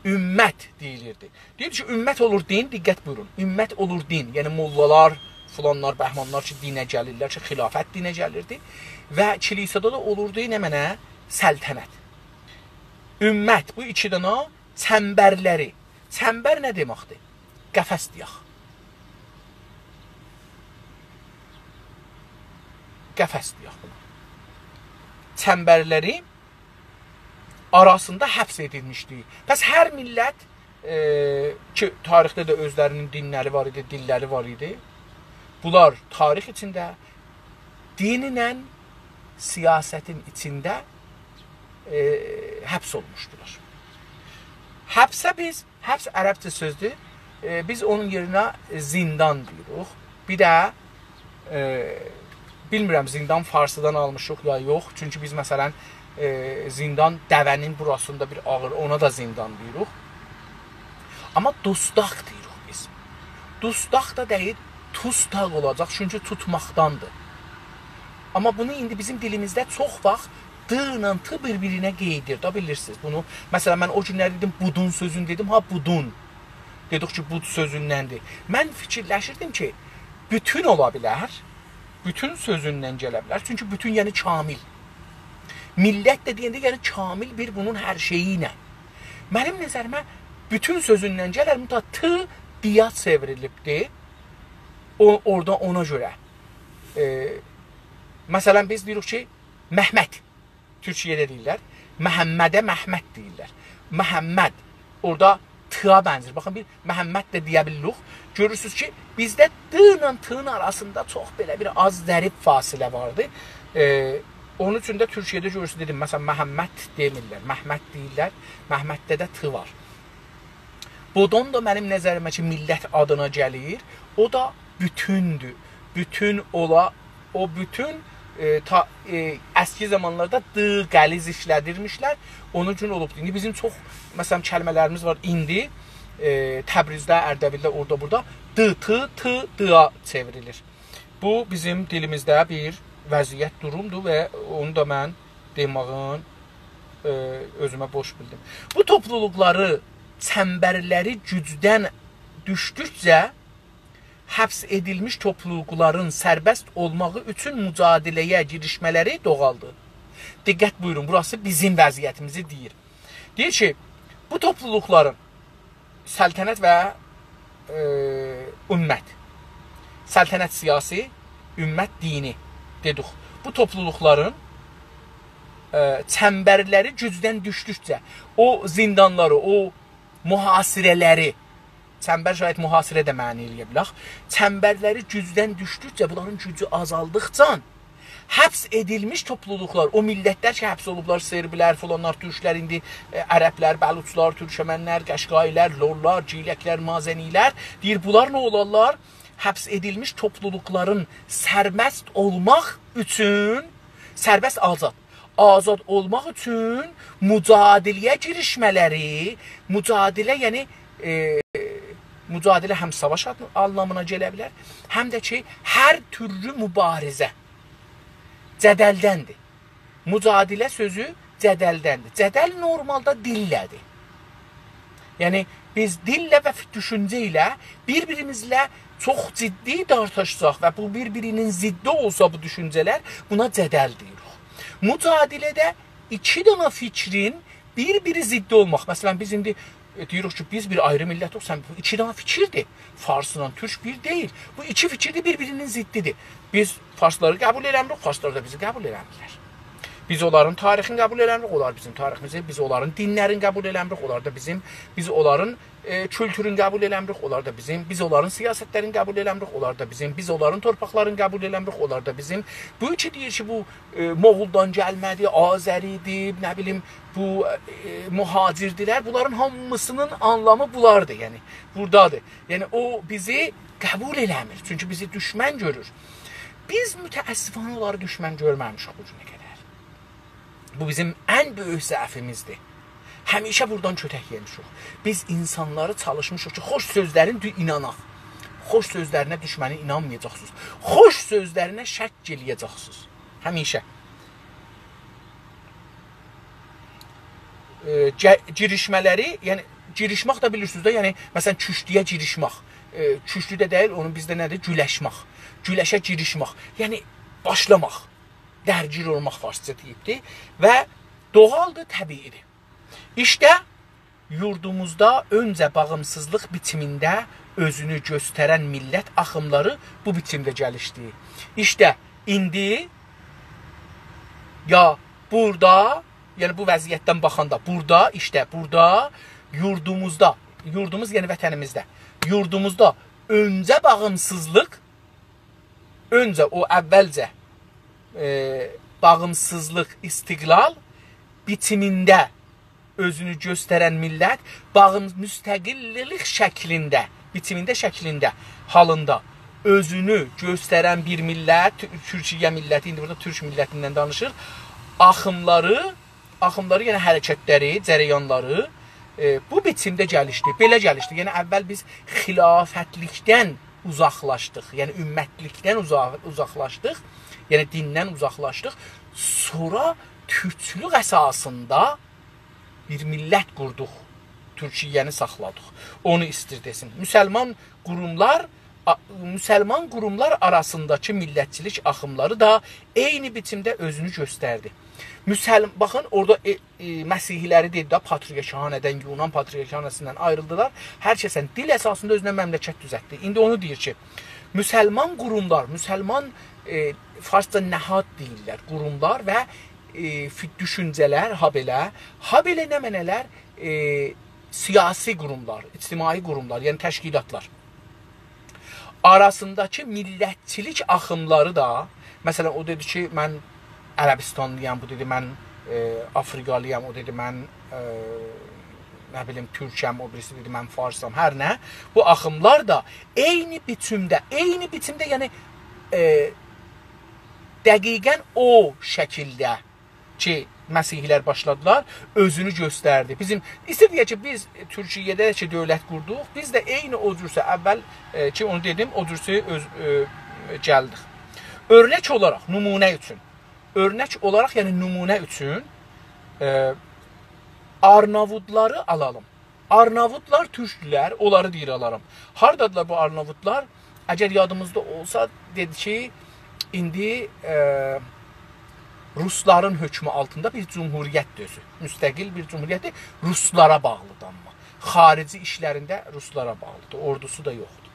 امت دئییلیردی. دئییر کی، امت اولور دین، دقت بویورون. امت اولور دین، یعنی موللالار، فلانلار، بهمانلار کی، دینه گلیرلر کی، خلافت دینه گلیردی. و کلیسادا دا اولوردو، نمنه؟ سلطنت. امت، بو ایکی دنه چنبرلری. چنبر نه دئمکدیر؟ قفس دئیک. قفس دئیک بونا. چنبرلری آراسیندا حبس ائدیلمیشدی. پس هر میللت، ائ، کی، تاریخده ده اؤزلرینین دینلری وار ایدی، دیللری وار ایدی. بونلار تاریخ ایچینده دینله سیاستین ایچینده، ائ، حبس اولموشدولار. حبسه بیز، حبس عربجه سؤزدور، ائ، بیز اونون یئرینه زندان دئییریک. بیر ده، ائ، بیلمیرم، زندان فارسیدان آلمیشیق یا یوخ. چونکی بیز، مثلا، ائ، زندان دوه‌نین بوراسیندا بیر آغیر، اونا دا زندان دئییریک. آمما دوستاق دئییریک بیز. دوستاق دا دئییل، توستاق اولاجاق، چونکی توتماقداندیر. آمما بونو ایندی بیزیم دیلیمیزده چوخ واخت د ایله ت بیر-بیرینه قئییدیر دا، بیلیرسینیز بونو. مثلا، من او گونلر دئدیم، بودون سؤزونو دئدیم، ها، بودون. دئدیک کی، بود سؤزوندندیر. من فیکیرلشیردیم کی، بوتون اولا بیلر، بوتون سؤزوندن گله بیلر. چونکی بوتون، یعنی کامل. میللت ده دئینده، یعنی کامل بیر بونون هر شئیی ایله. منیم نظریمه بوتون سؤزوندن گلر، مطلق ت دیا چئوریلیبدیر. او، اورادا اونا گؤره. ائ، مثلا، بیز دئییریک کی، مهمت. تورکیه‌ده دئییرلر. محمده مهمت دئییرلر. محمد اورادا ت-یا بنزیر. باخین، بیر محمد ده دئیه بیلیریک. گؤرورسونوز کی، بیزده د ایله ت-نین آراسیندا چوخ بئله بیر آز ظریف فاصله واردی. ائ، اونون اوچون ده تورکیه‌ده گؤرورسونوز، دئدیم، مثلا، محمد دئمیرلر، مهمت دئییرلر. مهمتده ده ت وار. بودون دا منیم نظریمه کی، میللت آدینا گلیر. او دا بوتوندور. بوتون اولا، او بوتون، ائ، تا، ائ، اسکی زامانلاردا د غلیظ ایشله‌دیرمیشلر. اونون اوچون اولوبدور. ایندی بیزیم چوخ، مثلا، کلمه‌لریمیز وار. ایندی، ائ، تبریزده، اردبیلده، اورادا، بورادا د، ت، ت، د-یا چئوریلیر. بو بیزیم دیلیمیزده بیر وضعیت، دورومدور و اونو دا من دئماغین، ائ، اؤزومه بورج بیلدیم. بو توپلولوقلاری، چنبرلری گوجدن دوشدوکجه حبس ائدیلمیش توپلولوقلارین سربست اولماغی اوچون مجادله‌یه گیریشمه‌لری دوغالدی. دقت بویورون، بوراسی بیزیم وضعیتیمیزی دئییر. دئییر کی، بو توپلولوقلارین سلطنت و، ائ، امت. سلطنت سیاسی، امت دینی دئدیک. بو توپلولوقلارین، ائ، چنبرلری گوجدن دوشدوکجه، او زندانلاری، او محاصره‌لری، چنبر شاید محاصره ده معنا ائله‌یه بیلک، چنبرلری گوجدن دوشدوکجه، بونلارین گوجو آزالدیقجا حبس ائدیلمیش توپلولوقلار، او میللتلر کی، حبس اولوبلار، سربلر، فلانلار، تورکلر، ایندی، ائ، عربلر، بلوچلار، تورکمنلر، قشقایی‌لر، لورلار، گیلکلر، مازنی‌لر، دئییر، بونلار نه اولارلار؟ حبس ائدیلمیش توپلولوقلارین سربست اولماق اوچون، سربست، آزاد، آزاد اولماق اوچون مجادله‌یه گیریشمه‌لری، مجادله، یعنی، ائ، مجادله هم ساواش آد-، آنلامینا گله بیلر، هم ده کی، هر تورلو مبارزه جدلدندیر. مجادله سؤزو جدلدندیر. جدل نورمالدا دیلله‌دیر. یعنی، بیز دیلله و ف-، دوشونجه ایله بیر-بیریمیزله چوخ جدی دارتیشساق و بو بیر-بیری‌نین ضدی اولسا بو دوشونجه‌لر، بونا جدل دئییریک. مجادله‌ده ایکی دنه فیکرین بیر-بیری ضدی اولماق. مثلا، بیز ایندی، ائ، دئییریک کی، بیز بیر آیری میللتیک، سن، بو ایکی دنه فیکیردیر. فارسلا تورک بیر دئییل. بو ایکی فیکیر ده بیر-بیری‌نین ضدی‌دیر. بیز فارسلاری قبول ائله‌میریک، فارسلار دا بیزی قبول ائله‌میرلر. بیز اونلارین تاریخینی قبول ائله‌میریک، اونلار بیزیم تاریخیمیزی، بیز اونلارین دینلرینی قبول ائله‌میریک، اونلار دا بیزیم، بیز اونلارین، ائ، کولتورونو قبول ائله‌میریک، اونلار دا بیزیم، بیز اونلارین سیاستلرینی قبول ائله‌میریک، اونلار دا بیزیم، بیز اونلارین تورپاقلارینی قبول ائله‌میریک، اونلار دا بیزیم. بو کی دئییر کی، بو، ائ، موغولدان گلمه‌دی، آذری‌دی، نه بیلیم، بو، ائ، مهاجردیلر، بونلارین هامیسی‌نین آنلامی بولاردیر، یعنی، بورادادیر. یعنی، او بیزی قبول ائله‌میر، چونکی بیزی دوشمن گؤرور. بیز متأسفانه اونلاری دوشمن گؤرمه‌میشیک بو گونه قدر. بو بیزیم ان بؤیوک ضعفیمیزدیر. همیشه بورادان کؤتک یئمیشیک. بیز اینسانلاری چالیشمیشیق کی، خوش سؤزلرین دو-، ایناناق. خوش سؤزلرینه دوشمنین اینانمایاجاقسینیز. خوش سؤزلرینه شک ائله‌یه‌جکسینیز. همیشه. ائ، گه-، گیریشمه‌لری، یعنی گیریشمک ده بیلیرسینیز ده، یعنی مثلا کوشتویه گیریشمک. ائ، کوشتو ده دئییل، اونون بیزده نه‌دیر؟ گولشمک. گولشه گیریشمک. یعنی باشلاماق. درگیر اولماق فارسجا دئییبدی و دوغالدیر، طبیعی‌دیر. ایشته یوردوموزدا اؤنجه باغیمسیزلیق بیچیمینده اؤزونو گؤسترن میللت آخیملاری بو بیچیمده گلیشدی. ایشته ایندی یا بورادا، یعنی بو وضعیتدن باخاندا بورادا، ایشته بورادا یوردوموزدا، یوردوموز یعنی وطنیمیزده، یوردوموزدا اؤنجه باغیمسیزلیق، اؤنجه او اولجه، ائ، باغیمسیزلیق، استقلال بیچیمینده اؤزونو گؤسترن میللت، باغیم-، مستقللیک شکلینده، بیچیمینده، شکلینده، حالیندا اؤزونو گؤسترن بیر میللت، تو-، تورکیه میللتی، ایندی بورادا تورک میللتیندن دانیشیر، آخیملاری، آخیملاری، یعنی حرکتلری، جریانلاری، ائ، بو بیچیمده گلیشدی، بئله گلیشدی. یعنی اول بیز خلافتلیکدن اوزاقلاشدیق، یعنی امتلیکدن اوزا-، اوزاقلاشدیق، یعنی دیندن اوزاقلاشدیق. سونرا تورکچولوک اساسیندا بیر میللت قوردوق، تورکیه‌نی ساخلادیق. اونو ایستیر دئسین. مسلمان قوروملار، آ-، مسلمان قوروملار آراسینداکی میللتچیلیک آخیملاری دا عینی بیچیمده اؤزونو گؤستردی. مسلم-، باخین، اورادا، ائ، ائ، مسیحی‌لری دئدی ده، پاتریارک‌خانه‌دن، یونان پاتریارک‌خانه‌سیندن آیریلدیلار. هر کسن دیل اساسیندا اؤزونه مملکت دوزلتدی. ایندی اونو دئییر کی، مسلمان قوروملار، مسلمان، ائ، فارسجا نهاد دئییرلر، قوروملار و، ائ، فی-، دوشونجه‌لر، هابئله، هابئله نمنه‌لر، ائ، سیاسی قوروملار، اجتماعی قوروملار، یعنی تشکیلاتلار آراسینداکی میللتچیلیک آخیملاری دا، مثلا، او دئدی کی، من عربستانلی‌یام، بو دئدی، من، ائ، آفریقالی‌یام، او دئدی، من، ائ، نه بیلیم، تورکم، او بیریسی دئدی، من فارسام، هر نه. بو آخیملار دا عینی بیچیمده، عینی بیچیمده، یعنی، ائ، دقیقا او شکیلده کی، مسیحی‌لر باشلادیلار، اؤزونو گؤستردی. بیزیم، ایسته‌ییر دئیک کی، بیز تورکیه‌ده کی، دؤولت قوردوق، بیز ده عینی او جورسه اول، ائ، کی، اونو دئدیم، او جورسه اؤز، ائ، گلدیک. اؤرنک اولاراق، نمونه اوچون، اؤرنک اولاراق، یعنی نمونه اوچون، ائ، آرناوودلاری آلالیم. آرناوودلار تورکدولر، اونلاری دئییر آلارام. هاردادیلار بو آرناوودلار؟ اگر یادیمیزدا اولسا، دئدی کی، ایندی، ائ، روسلارین حکمو آلتیندا بیر جمهوریتدیر اؤزو. مستقل بیر جمهوریتدیر. روسلارا باغلیدیر آمما. خاریجی ایشلرینده روسلارا باغلیدیر. اوردوسو دا یوخدور.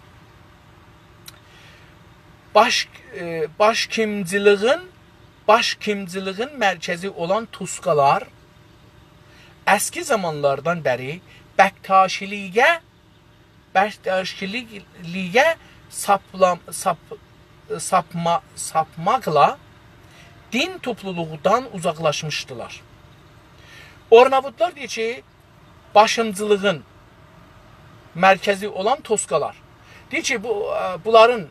باش، ائ، باشکیمجیلیغین، باشکیمجیلیغین مرکزی اولان توسکالار اسکی زامانلاردان بری بکتاشیلیگه، بکتاشیلیگه ساپلام-، ساپ-، ساپما-، ساپماقلا دین توپلولوقدان اوزاقلاشمیشدیلار. آرناووتلار دئییر کی، باشیمجیلیغین مرکزی اولان توسکالار. دئییر کی، بو، ائ، بونلارین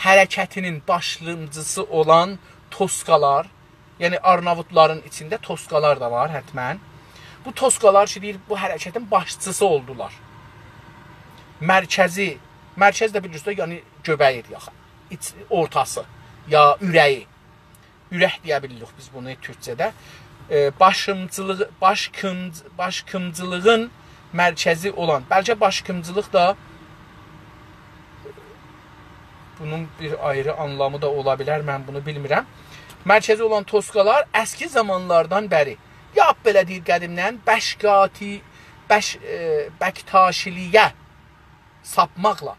حرکتینین باشلاییجیسی اولان توسکالار، یعنی آرناووتلارین ایچینده توسکالار دا وار حتماً. بو توسکالار کی، دئییر، بو حرکتین باشچیسی اولدولار. مرکزی، مرکز ده بیلیرسینیز ده، یعنی گؤبه‌یی‌دیر، یاخی، ایچ، اورتاسی، یا اوره‌یی. اورک دئیه بیلیریک بیز بونو تورکجه‌ده. ائ، باشیمجیلیغی، باشکیمج-، باشکیمجیلیغین مرکزی اولان، بلکه باشکیمجیلیق دا بونون بیر آیری آنلامی دا اولا بیلر، من بونو بیلمیرم. مرکزی اولان توسکالار اسکی زامانلاردان بری، یا بئله دئییر قدیمدن، بشکاتی، بش-، ائ، بکتاشیلیگه ساپماقلا.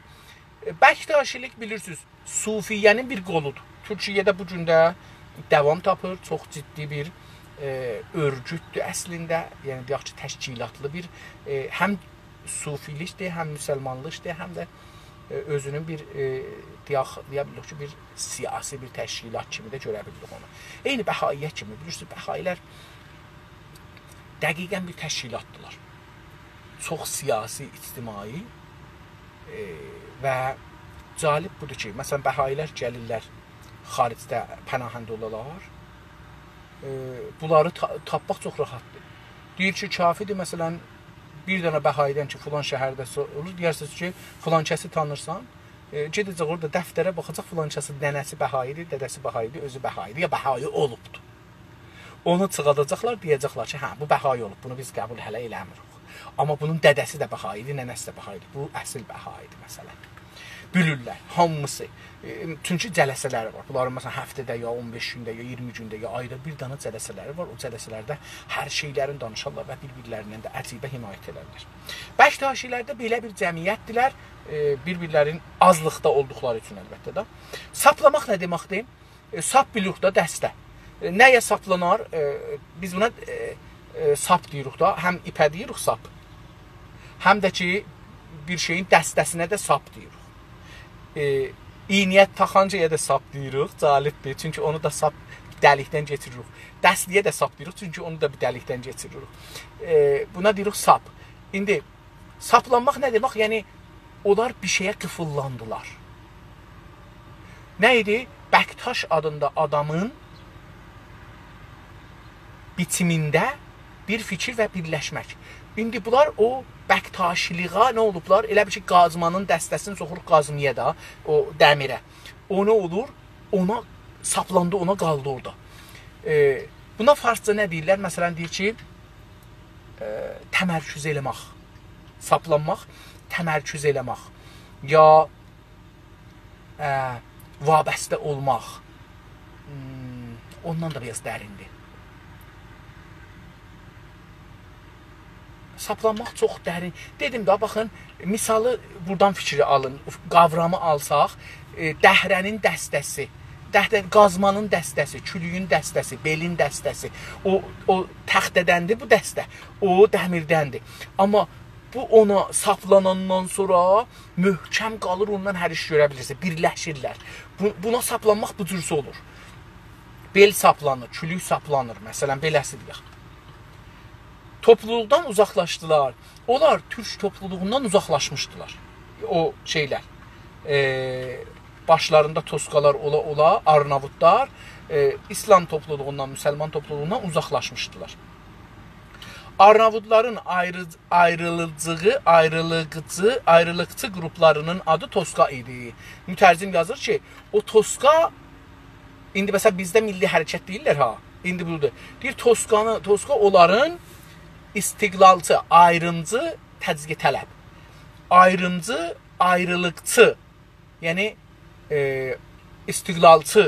ائ، بکتاشیلیک بیلیرسینیز، صوفیه‌نین بیر قولودور. تورکیه‌ده بو گون ده داوام تاپیر، چوخ جدی بیر، ائ، اؤرگوتدور اصلینده. یعنی، دئیک کی، تشکیلاتلی بیر، ائ، هم صوفیلیکدیر، هم مسلمانلیقدیر، هم ده، ائ، اؤزونون بیر، ائ، دئیک، دئیه بیلیریک کی، بیر سیاسی بیر تشکیلات کیمی ده گؤره بیلیریک اونو. عینی بهائیه کیمی، بیلیرسینیز، بهائی‌لر دقیقاً بیر تشکیلاتدیلار. چوخ سیاسی، اجتماعی، ائ، و جالب بودور کی، مثلاً، بهائی‌لر گلیرلر، خارجده پناهنده اولالار. ائ، بونلاری تا-، تاپماق چوخ راحتدیر. دئییر کی، کافی‌دیر، مثلاً، بیر دنه بهائی‌دن کی، فلان شهرده سو-، اولور، دئیرسینیز کی، فلان کسی تانیرسان، ائ، گئده‌جک اورادا دفتره باخاجاق، فلان کسین ننه‌سی بهائی‌دیر، دده‌سی بهائی‌دیر، اؤزو بهائی‌دیر، یا بهائی اولوبدور. اونو چیخاداجاقلار، دئیه‌جکلر کی، هه، بو بهائی اولوب، بونو بیز قبول هله ائله‌میریک. آمما بونون دده‌سی ده بهائی‌دیر، ننه‌سی ده بهائی‌دیر. بو اصل بهائی‌دیر، مثلاً. بیلیرلر، هامیسی. ائ، چونکی جلسه‌لری وار. بونلارین، مثلاً، هفته‌ده یا اون بئش گونده، یا اییرمی گونده، یا آیدا بیر دنه جلسه‌لری وار. او جلسه‌لرده هر شئیلرین دانیشارلار و بیر-بیرلریندن ده عجیبه حمایت ائدرلر. بکتاشی‌لرده بئله بیر جمعیتدیلر، ائ، بیر-بیرلرین آزلیقدا اولدوقلاری اوچون، البته ده. ساپلاماق نه دئمکدیر؟ ائ، ساپ بیلیریک دا، دسته. ائ، نه‌یه ساپلانار؟ ائ، بیز بونا، ائ، ائ، ساپ دئییریک دا، هم ایپه دئییریک ساپ، هم ده کی، بیر شئیین دسته‌سینه ده ساپ دئییریک. ائ، ایینه‌یه تاخانجایا دا ساپ دئییریک، جالبدیر. چونکی اونو دا ساپ دلیکدن کئچیریریک. دسته‌یه ده ساپ دئییریک، چونکی اونو دا بیر دلیکدن کئچیریریک. ائ، بونا دئییریک ساپ. ایندی ساپلانماق نه دئمک؟ یعنی، اونلار بیر شئیه قیفیللاندیلار. نه ایدی؟ بکتاش آدیندا آدامین بیچیمینده بیر فیکیر و بیرلشمک. ایندی بونلار او بکتاشیلیغا نه اولوبلار؟ ائله بیل کی، قازمانین دسته‌سینی سوخور قازمایا دا، او دمیره. او نه اولور؟ اونا ساپلاندی، اونا قالدی اورادا. ائ، بونا فارسجا نه دئییرلر؟ مثلاً، دئییر کی، ائ، تمرکز ائله‌مک. ساپلانماق، تمرکز ائله‌مک. یا، ائ، وابسته اولماق. هوم، اوندان دا بیر آز دریندیر. ساپلانماق چوخ درین. دئدیم ده، باخین، مثالی بورادان فیکری آلین، قاورامی آلساق، ائ، دهره‌نین دسته‌سی، دهره-، قازمانین دسته‌سی، کولویون دسته‌سی، بئلین دسته‌سی، او، او تخته‌دندیر بو دسته، او دمیردندیر. آمما بو اونا ساپلاناندان سونرا محکم قالیر، اوندان هر ایش گؤره بیلیرسن، بیرلشیرلر. بو، بونا ساپلانماق بو جورسه اولور. بئل ساپلانیر، کولوک ساپلانیر، مثلاً، بئله‌سی دئیک. توپلولوقدان اوزاقلاشدیلار. اونلار تورک توپلولوغوندان اوزاقلاشمیشدیلار. او شئیلر، ائ، باشلاریندا توسکالار اولا-اولا آرناووتلار، ائ، ایسلام توپلولوغوندان، مسلمان توپلولوغوندان اوزاقلاشمیشدیلار. آرناووتلارین آیری-، آیریلیجیغی، آیریلیقچی، آیریلیقچی قروپلارینین آدی توسکا ایدی. مترجم یازیر کی، او توسکا، ایندی مثلاً بیزده میللی حرکت دئییرلر ها، ایندی بودور. دئییر، توسکانی، توسکا اونلارین استقلالچی، آیریمجی، تجزیه‌طلب، آیریمجی، آیریلیقچی، یعنی، ائ، استقلالچی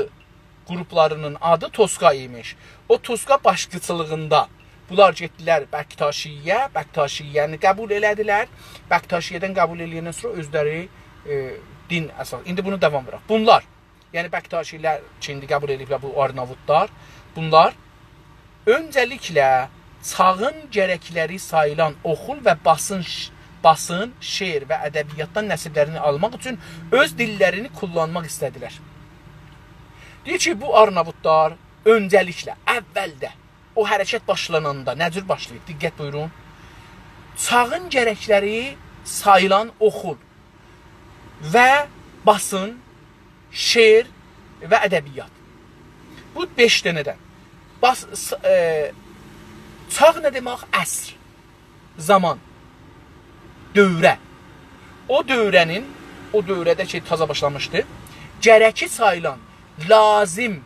قروپلارینین آدی توسکا ایمیش. او توسکا باشچیلیغیندا بونلار گئتدیلر بکتاشی‌یه، بکتاشی‌ینی قبول ائله‌دیلر. بکتاشی‌یه‌دن قبول ائله‌یندن سونرا اؤزلری، ائ، دین اساس. ایندی بونو داوام ووراق. بونلار، یعنی بکتاشی‌لر کی، ایندی قبول ائدیبلر بو آرناووتلار، بونلار اؤنجه‌لیکله چاغین گرکلری ساییلان اوخول و باسین، باسین، شعر و ادبیاتدان نصیبلرینی آلماق اوچون اؤز دیللرینی کوللانماق ایسته‌دیلر. دئییر کی، بو آرناووتلار اؤنجه‌لیکله، اولده، او حرکت باشلاناندا نه جور باشلاییب؟ دقت بویورون. چاغین گرکلری ساییلان اوخول و باسین، شعر و ادبیات. بو بئش دنه‌دن. باس، س، ائ، چاغ نه دئمک؟ عصر. زامان، دوره. او دوره‌نین، او دوره‌ده کی، تازا باشلامیشدی، گرکی ساییلان، لازیم،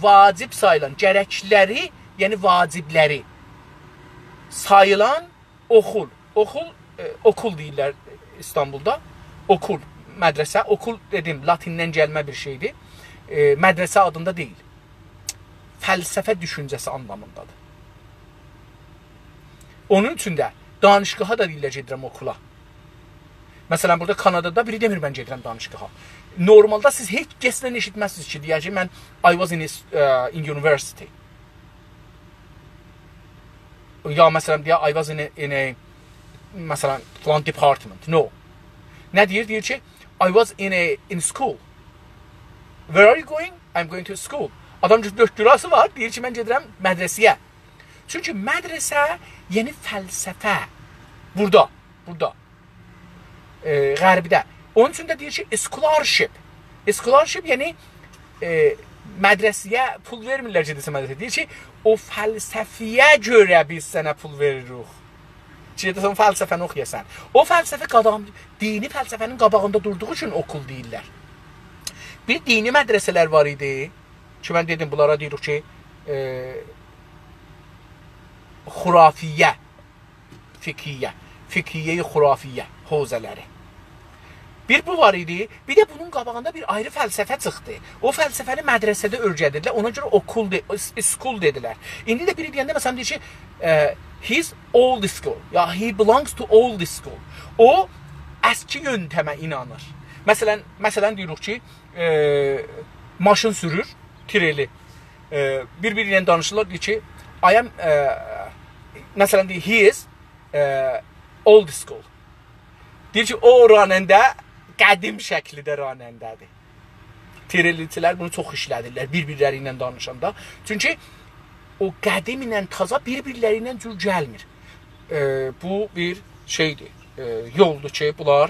واجب ساییلان، گرکلری، یعنی واجبلری ساییلان اوخول. اوخول، ائ، اوکول دئییرلر ایستانبولدا. اوکول، مدرسه، اوکول دئدیم، لاتیندن گلمه بیر شئیدیر. ائ، مدرسه آدیندا دئییل. فلسفه دوشونجه‌سی آنلامیندادیر. اونون اوچون ده دانشگاها دا دئییرلر گئدیرم اوکولا. مثلا، بورادا کانادادا بیری دئمیر من گئدیرم دانشگاها. نورمالدا سیز هئچ کسدن ائشیتمزسینیز کی، دئیه‌جک من I was in, a s-, uh, in university. یا مثلا، دئیه I was in a, in a، مثلا، فلان department. No. نه دئییر؟ دئییر کی، I was in a, in school. Where are you going? I'm going to school. آدام کی، دکتراسی وار، دئییر کی، من گئدیرم مدرسه‌یه. چونکی مدرسه، یعنی فلسفه. بورادا، بورادا. ائ، غربده. اونون اوچون ده دئییر کی، scholarship. Scholarship، یعنی، ائ، مدرسه‌یه پول وئرمیرلر گئده‌سن مدرسه. دئییر کی، او فلسفه‌یه گؤره بیز سنه پول وئریریک. گئده‌سن فلسفه‌نی اوخویاسان. او فلسفه قادام، دینی فلسفه‌نین قاباغیندا دوردوغو اوچون اوکول دئییرلر. بیر دینی مدرسه‌لر وار ایدی کی، من دئدیم، بونلارا دئییریک کی، ائ، خرافیه، فقهیه، فقهیه خرافیه حوزه‌لری. بیر بو وار ایدی، بیر ده بونون قاباغیندا بیر آیری فلسفه چیخدی. او فلسفه‌نی مدرسه‌ده اؤیره‌دیرلر، اونا گؤره اوکول دئ-، اس-، school دئدیلر. ایندی ده بیری دئینده، مثلا، دئییر کی، ائ، he's old school، یا he belongs to old school. او اسکی یؤنتمه اینانیر. مثلا، مثلا، دئییریک کی، ائ، ماشین سورور، تریلی. ائ، بیر-بیری ایله دانیشیرلار، دئییر کی، I am, ائ، مثلا، دئییر، he is, ائ، old school. دئییر کی، او راننده قدیم شکیلده راننده‌دیر. تریلیچیلر بونو چوخ ایشله‌دیرلر بیر-بیرلری ایله دانیشاندا. چونکی او قدیم ایله تازا بیر-بیرلری ایله جور گلمیر. ائ، بو بیر شئیدیر، ائ، یولدور کی، بونلار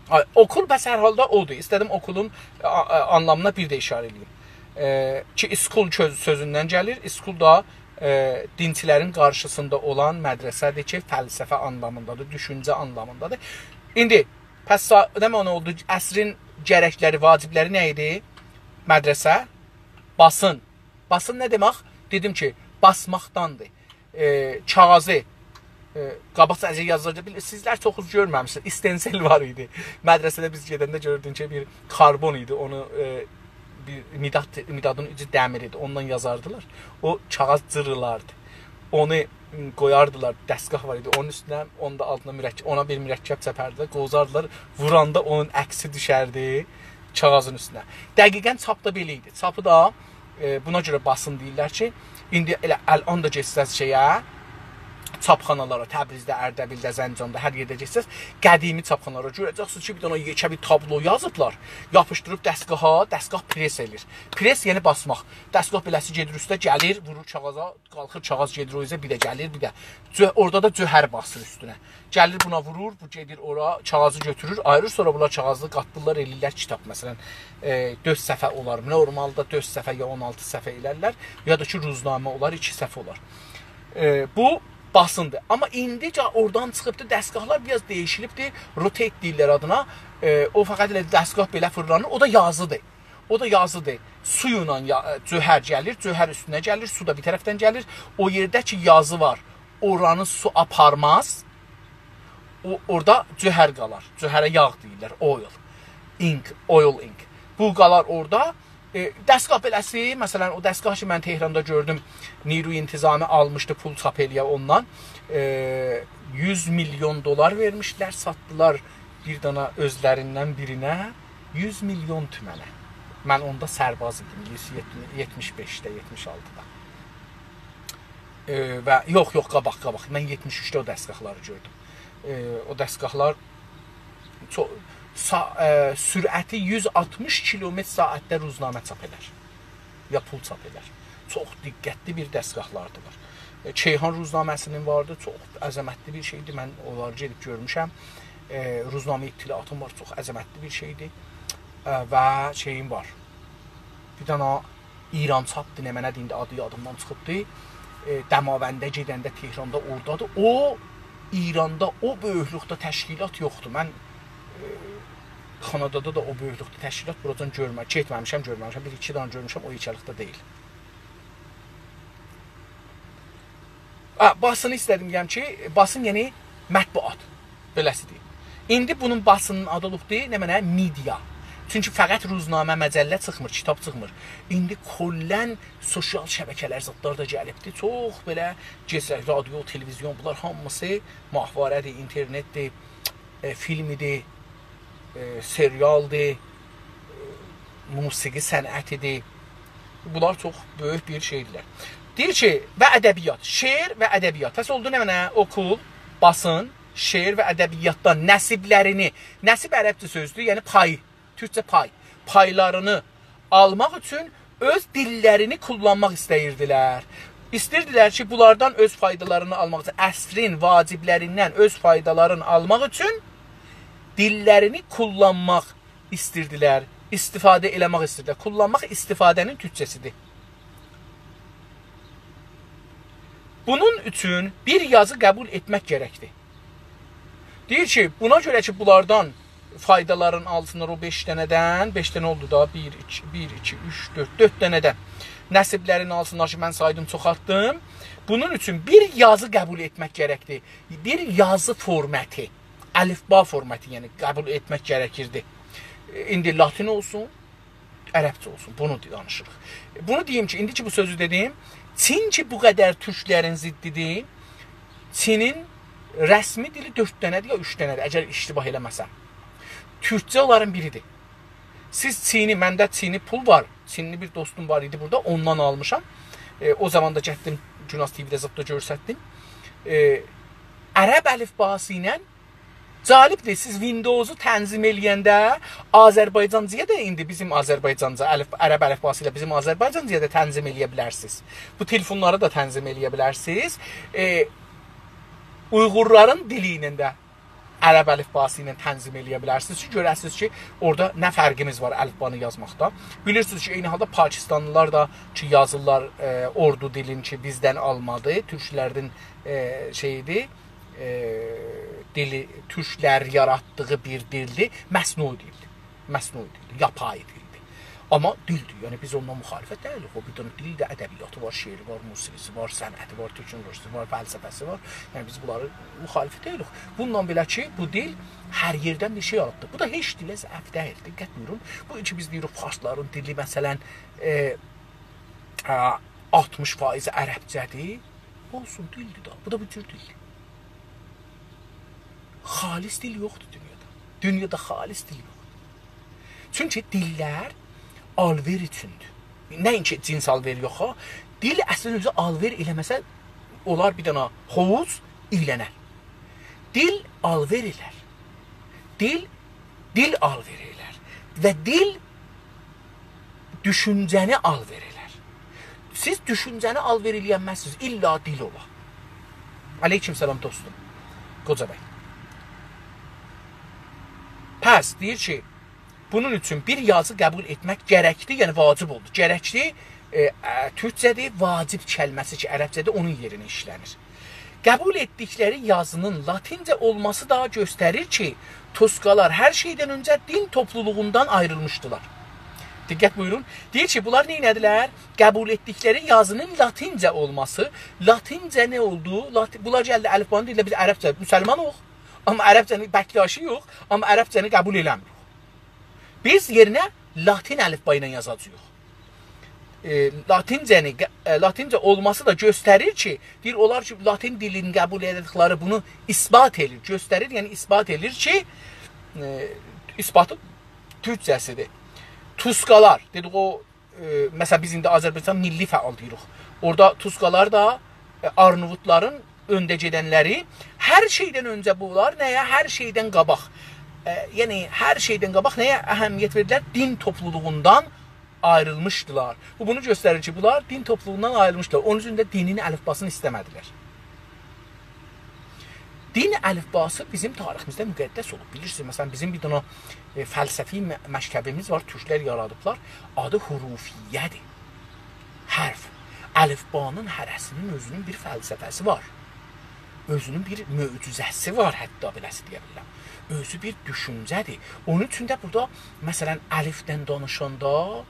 آی، اوکول بس هر حالدا اودور. ایسته‌دیم اوکولون، آ، آ، آنلامینا بیر ده ایشاره ائله‌ییم. ائ، کی، school سؤز-، سؤزوندن گلیر. School دا، ائ، دینچیلرین قارشیسیندا اولان مدرسه‌دیر کی، فلسفه آنلامیندادیر، دوشونجه آنلامیندادیر. ایندی، پس سا-، نه معنا اولدو؟ عصرین گرکلری، واجبلری نه ایدی؟ مدرسه، باسین. باسین نه دئمک؟ دئدیم کی، باسماقداندیر. ائ، کاغیذی، ائ، قاباقجا ازه یازیردی، بیل-، سیزلر چوخونوز گؤرمه‌میشسینیز. استنسیل وار ایدی. مدرسه‌ده بیز گئدنده گؤروردون کی، بیر کاربون ایدی، اونو، ائ، بیر مداد، مدادین اوجو دمیر ایدی، اوندان یازاردیلار. او کاغیذ جیریلاردی. اونو، م، قویاردیلار، دستگاه وار ایدی، اونون اوستونه، اونون دا آلتینا مرکب، اونا بیر مرکب چپردیلر، قوزاردیلار، ووراندا اونون عکسی دوشردی کاغیذین اوستونه. دقیقا چاپ دا بئله ایدی. چاپی دا ائ، بونا گؤره باسین دئییرلر کی، ایندی ائله الان دا گئتسز شئیه، چاپخانالارا، تبریزده، اردبیلده، زنجاندا، هر یئرده گئتسز، قدیمی چاپخانالارا گؤره‌جکسینیز کی، بیر دنه یئکه بیر تابلو یازیبلار، یاپیشدیریب دستگاها، دستگاه پرس ائله‌ییر. پرس، یعنی باسماق. دستگاه بئله‌سی گئدیر اوسته، گلیر، وورور کاغیذا، قالخیر، کاغیذ گئدیر او اوزه، بیر ده گلیر، بیر ده. جؤ-، اورادا دا جوهر باسیر اوستونه. گلیر بونا وورور، بو گئدیر اورا، کاغیذی گؤتورور، آییریر، سونرا بونلار کاغیذی قاتلیرلار، ائله‌ییرلر کیتاب. مثلا، ائ، دؤرد صفحه اولار. نورمالدا دؤرد صفحه یا اون آلتی صفحه ائلرلر، یا دا کی، روزنامه اولار، ایکی صفحه اولار. ائ، بو باسیندیر. آمما ایندیجه اورادان چیخیبدی، دستگاهلار بیر آز دییشیلیبدی، rotate دئییرلر آدینا. ائ، او فقط ائله دستگاه بئله فیرلانیر، او دا یازیدیر. او دا یازیدیر. سو ایله یا-، جوهر گلیر، جوهر اوستونه گلیر، سو دا بیر طرفدن گلیر. او یئرده کی، یازی وار، اورانی سو آپارماز. او، اورادا جوهر قالار. جوهره یاغ دئییرلر، oil. Ink، oil ink. بو قالار اورادا. ائ، دستگاه بئله‌سی، مثلا، او دستگاه کی، من تهراندا گؤردوم، نیروی انتظامی آلمیشدی، پول چاپ ائله‌یه اوندان. ائ، یوز میلیون دلار وئرمیشدیلر، ساتدیلار بیر دانا اؤزلریندن بیرینه یوز میلیون تومنه. من اوندا سرباز ایدیم، یوز یئتمیش بئشده، یئتمیش آلتیدا. ائ، و یوخ، یوخ، قاباق، قاباق. من یئتمیش اوچده او دستگاهلاری گؤردوم. ائ، او دستگاهلار چو-، سا-، ائ، سرعتی یوز آلتمیش کیلومتر ساعتده روزنامه چاپ ائدر. یا پول چاپ ائدر. چوخ دقتلی بیر دستگاهلاردیلار. ائ، کیهان روزنامه‌سی‌نین واردی، چوخ عظمتلی بیر شئیدیر. من اونلاری گئدیب گؤرموشم. ائ، روزنامه اطلاعاتیم وار، چوخ عظمتلی بیر شئیدیر. ائ، و شئییم وار. بیر دنه ایران چاپدیر، نمنه‌دیر، ایندی آدی یادیمدان چیخیبدی. ائ، دماونده گئدنده تهراندا اوردادیر. او، ایراندا او بؤیوکلوکده تشکیلات یوخدور. من، ائ، کانادادا دا او بؤیوکلوکده تشکیلات بوراجان گؤرمه-، گئتمه‌میشم، گؤرمه‌میشم. بیر ایکی دنه گؤرموشم، او یئکه‌لیکده دئییل. هه، باسینی ایسته‌دیم دئیم کی، باسین، یعنی مطبوعات. بئله‌سی دئییم. ایندی بونون باسینین آدی اولوبدور، نمنه، مئدیا. چونکی فقط روزنامه، مجله چیخمیر، کیتاب چیخمیر. ایندی کلاً سوسیال شبکه‌لر، زادلار دا گلیبدی. چوخ بئله گئجه رادیو، تلویزیون، بونلار هامیسی ماهواره‌دیر، اینترنتدیر، ائ، فیلمیدیر، ائ، سریالدیر، ائ، موسیقی صنعتیدیر. بونلار چوخ بؤیوک بیر شئیدیرلر. دئییر کی، و ادبیات، شعر و ادبیات. پس اولدو نمنه؟ اوکول، باسین، شعر و ادبیاتدان نصیبلرینی، نصیب عربجه سؤزدور، یعنی پای، تورکجه پای، پایلارینی آلماق اوچون اؤز دیللرینی کوللانماق ایسته‌ییردیلر. ایسته‌ییردیلر کی، بونلاردان اؤز فایدالارینی آلماق اوچون، عصرین واجبلریندن اؤز فایدالارینی آلماق اوچون دیللرینی کوللانماق ایسته‌ییردیلر، استفاده ائله‌مک ایسته‌ییردیلر. کوللانماق استفاده‌نین تورکجه‌سیدیر. بونون اوچون بیر یازی قبول ائتمک گرکدیر. دئییر کی، بونا گؤره کی، بونلاردان فایدالارین آلسینلار او بئش دنه‌دن، بئش دنه اولدو دا، بیر، ایکی، بیر، ایکی، اوچ، دؤرد، دؤرد دنه‌دن نصیبلرین آلسینلار کی، من سایدیم، چوخالتدیم. بونون اوچون بیر یازی قبول ائتمک گرکدیر. بیر یازی فورماتی، الفبا فورماتی، یعنی قبول ائتمک گرکیردی. ایندی لاتین اولسون، عربجه اولسون، بونو دانیشیریق. بونو دئییم کی، ایندی کی بو سؤزو دئدیم، چین کی بو قدر تورکلرین ضدیدیر، چینین رسمی دیلی دؤرد دنه‌دیر یا اوچ دنه‌دیر، اگر اشتباه ائله‌مه‌سم. تورکجه اونلارین بیریدیر. سیز چینی، منده چینی پول وار، چینلی بیر دوستوم وار ایدی بورادا، اوندان آلمیشام. ائ، او زامان دا گتدیم، گوناز تی‌وی‌ده زاد دا گؤرستدیم. ائ، عرب الفباسی ایله جالبدیر، سیز ویندوزو تنظیم ائله‌ینده آذربایجانجایا دا، ایندی بیزیم آذربایجانجا، الف-، عرب الفباسی ایله بیزیم آذربایجانجایا دا تنظیم ائله‌یه بیلرسینیز. بو تلفونلاری دا تنظیم ائله‌یه بیلرسینیز. ائ، اویغورلارین دیلی ایله ده عرب الفباسی ایله تنظیم ائله‌یه بیلرسینیز کی، گؤره‌سینیز کی، اورادا نه فرقیمیز وار الفبانی یازماقدا. بیلیرسینیز کی، عینی حالدا پاکستانلیلار دا کی، یازیرلار، ائ، اردو دیلین کی، بیزدن آلمادی، تورکلردن، ائ، شئیدی، ائ، دیلی، تورکلر یاراتدیغی بیر دیلدیر، مصنوعی دیلدیر. مصنوعی دیلدیر، یاپای دیلدیر. آمما دیلدیر، یعنی بیز اوننان مخالفت دئییلیک. او بیر دنه دیلدیر، ادبیاتی وار، شعری وار، موسیقی‌سی وار، صنعتی وار، تکنولوژی‌سی وار، فلسفه‌سی وار. یعنی بیز بونلاری مخالف دئییلیک. بونونلا بئله کی، بو دیل هر یئردن بیر شئی آلیبدیر. بو دا هئچ دیله ضعف دئییل. دقت بویورون. بو کی بیز دئییریک، فارسلارین دیلی، مثلا، ائ، ائ، آلتمیش فایضی عربجه‌دیر. اولسون، دیلدیر دا. بو دا بو جور دیلدیر. خالص دیل یوخدور دونیادا. دونیادا خالص دیل یوخدور. چونکی دیللر آلوئر اوچوندور. نه اینکی جنس آلوئر یوخ ها. دیل اصلینده اؤزو آلوئر ائله‌مه‌سه، اولار بیر دنه حووض اییلنر. دیل آلوئر ائلر. دیل، دیل آلوئر ائلر. و دیل دوشونجه‌نی آلوئر ائلر. سیز دوشونجه‌نی آلوئر ائله‌ینمزسینیز، الا دیل اولا. علیکم سلام دوستوم. قوجا بی. پس دئییر کی، بونون اوچون بیر یازی قبول ائتمک گرکدی، یعنی واجب اولدو. گرکدی، ائ، ائ، تورکجه‌دیر، واجب کلمه‌سی کی، عربجه‌دیر، اونون یئرینه ایشله‌نیر. قبول ائتدیکلری یازینین لاتینجه اولماسی دا گؤستریر کی، توسکالار هر شئیدن اؤنجه دین توپلولوغوندان آیریلمیشدیلار. دقت بویورون. دئییر کی، بونلار نئینه‌دیلر؟ قبول ائتدیکلری یازینین لاتینجه اولماسی. لاتینجه نه اولدو؟ لات-، بونلار گلدی الفبانی دئییرلر، بیز عربجه مسلمانیق، آمما عربجه‌نی، بکتشی‌یوخ، آمما عربجه‌نی قبول ائله‌میریک. بیز یئرینه لاتین الفبا ایله یازاجاغیق. ائ، لاتینجه‌نی ق-، ائ، لاتینجه اولماسی دا گؤستریر کی، دئییر، اونلار کی، لاتین دیلینی قبول ائله‌دیکلری بونو اثبات ائله‌ییر، گؤستریر، یعنی اثبات ائله‌ییر کی، ائ، اثباتی تورکجه‌سیدیر. توسکالار، دئدیک او، ائ، مثلا، بیز ایندی آذربایجان میللی فعال دئییریک. اورادا توسکالار دا، ائ، آرناووتلارین اؤنده گئدنلری، هر شئیدن اؤنجه بونلار نه‌یه؟ هر شئیدن قاباق. ائ، یعنی، هر شئیدن قاباق نه‌یه اهمیت وئریرلر؟ دین توپلولوغوندان آیریلمیشدیلار. بو بونو گؤستریر کی، بونلار دین توپلوموندان آیریلمیشدیلار. اونون اوچون ده دینین الیفباسینی ایسته‌مه‌دیلر. دین الیفباسی بیزیم تاریخیمیزده مقدس اولوب. بیلیرسینیز، مثلا، بیزیم بیر دنه، ائ، فلسفی م-، مکتبیمیز وار، تورکلر یارادیبلار. آدی حروفیه‌دیر. حرف. الیفبانین هره‌سینین اؤزونون بیر فلسفه‌سی وار. اؤزونون بیر معجزه‌سی وار، حتی بئله‌سی دئیه بیلرم. اؤزو بیر دوشونجه‌دیر. اونون اوچون ده بورادا، مثلا، الفدن دانیشاندا،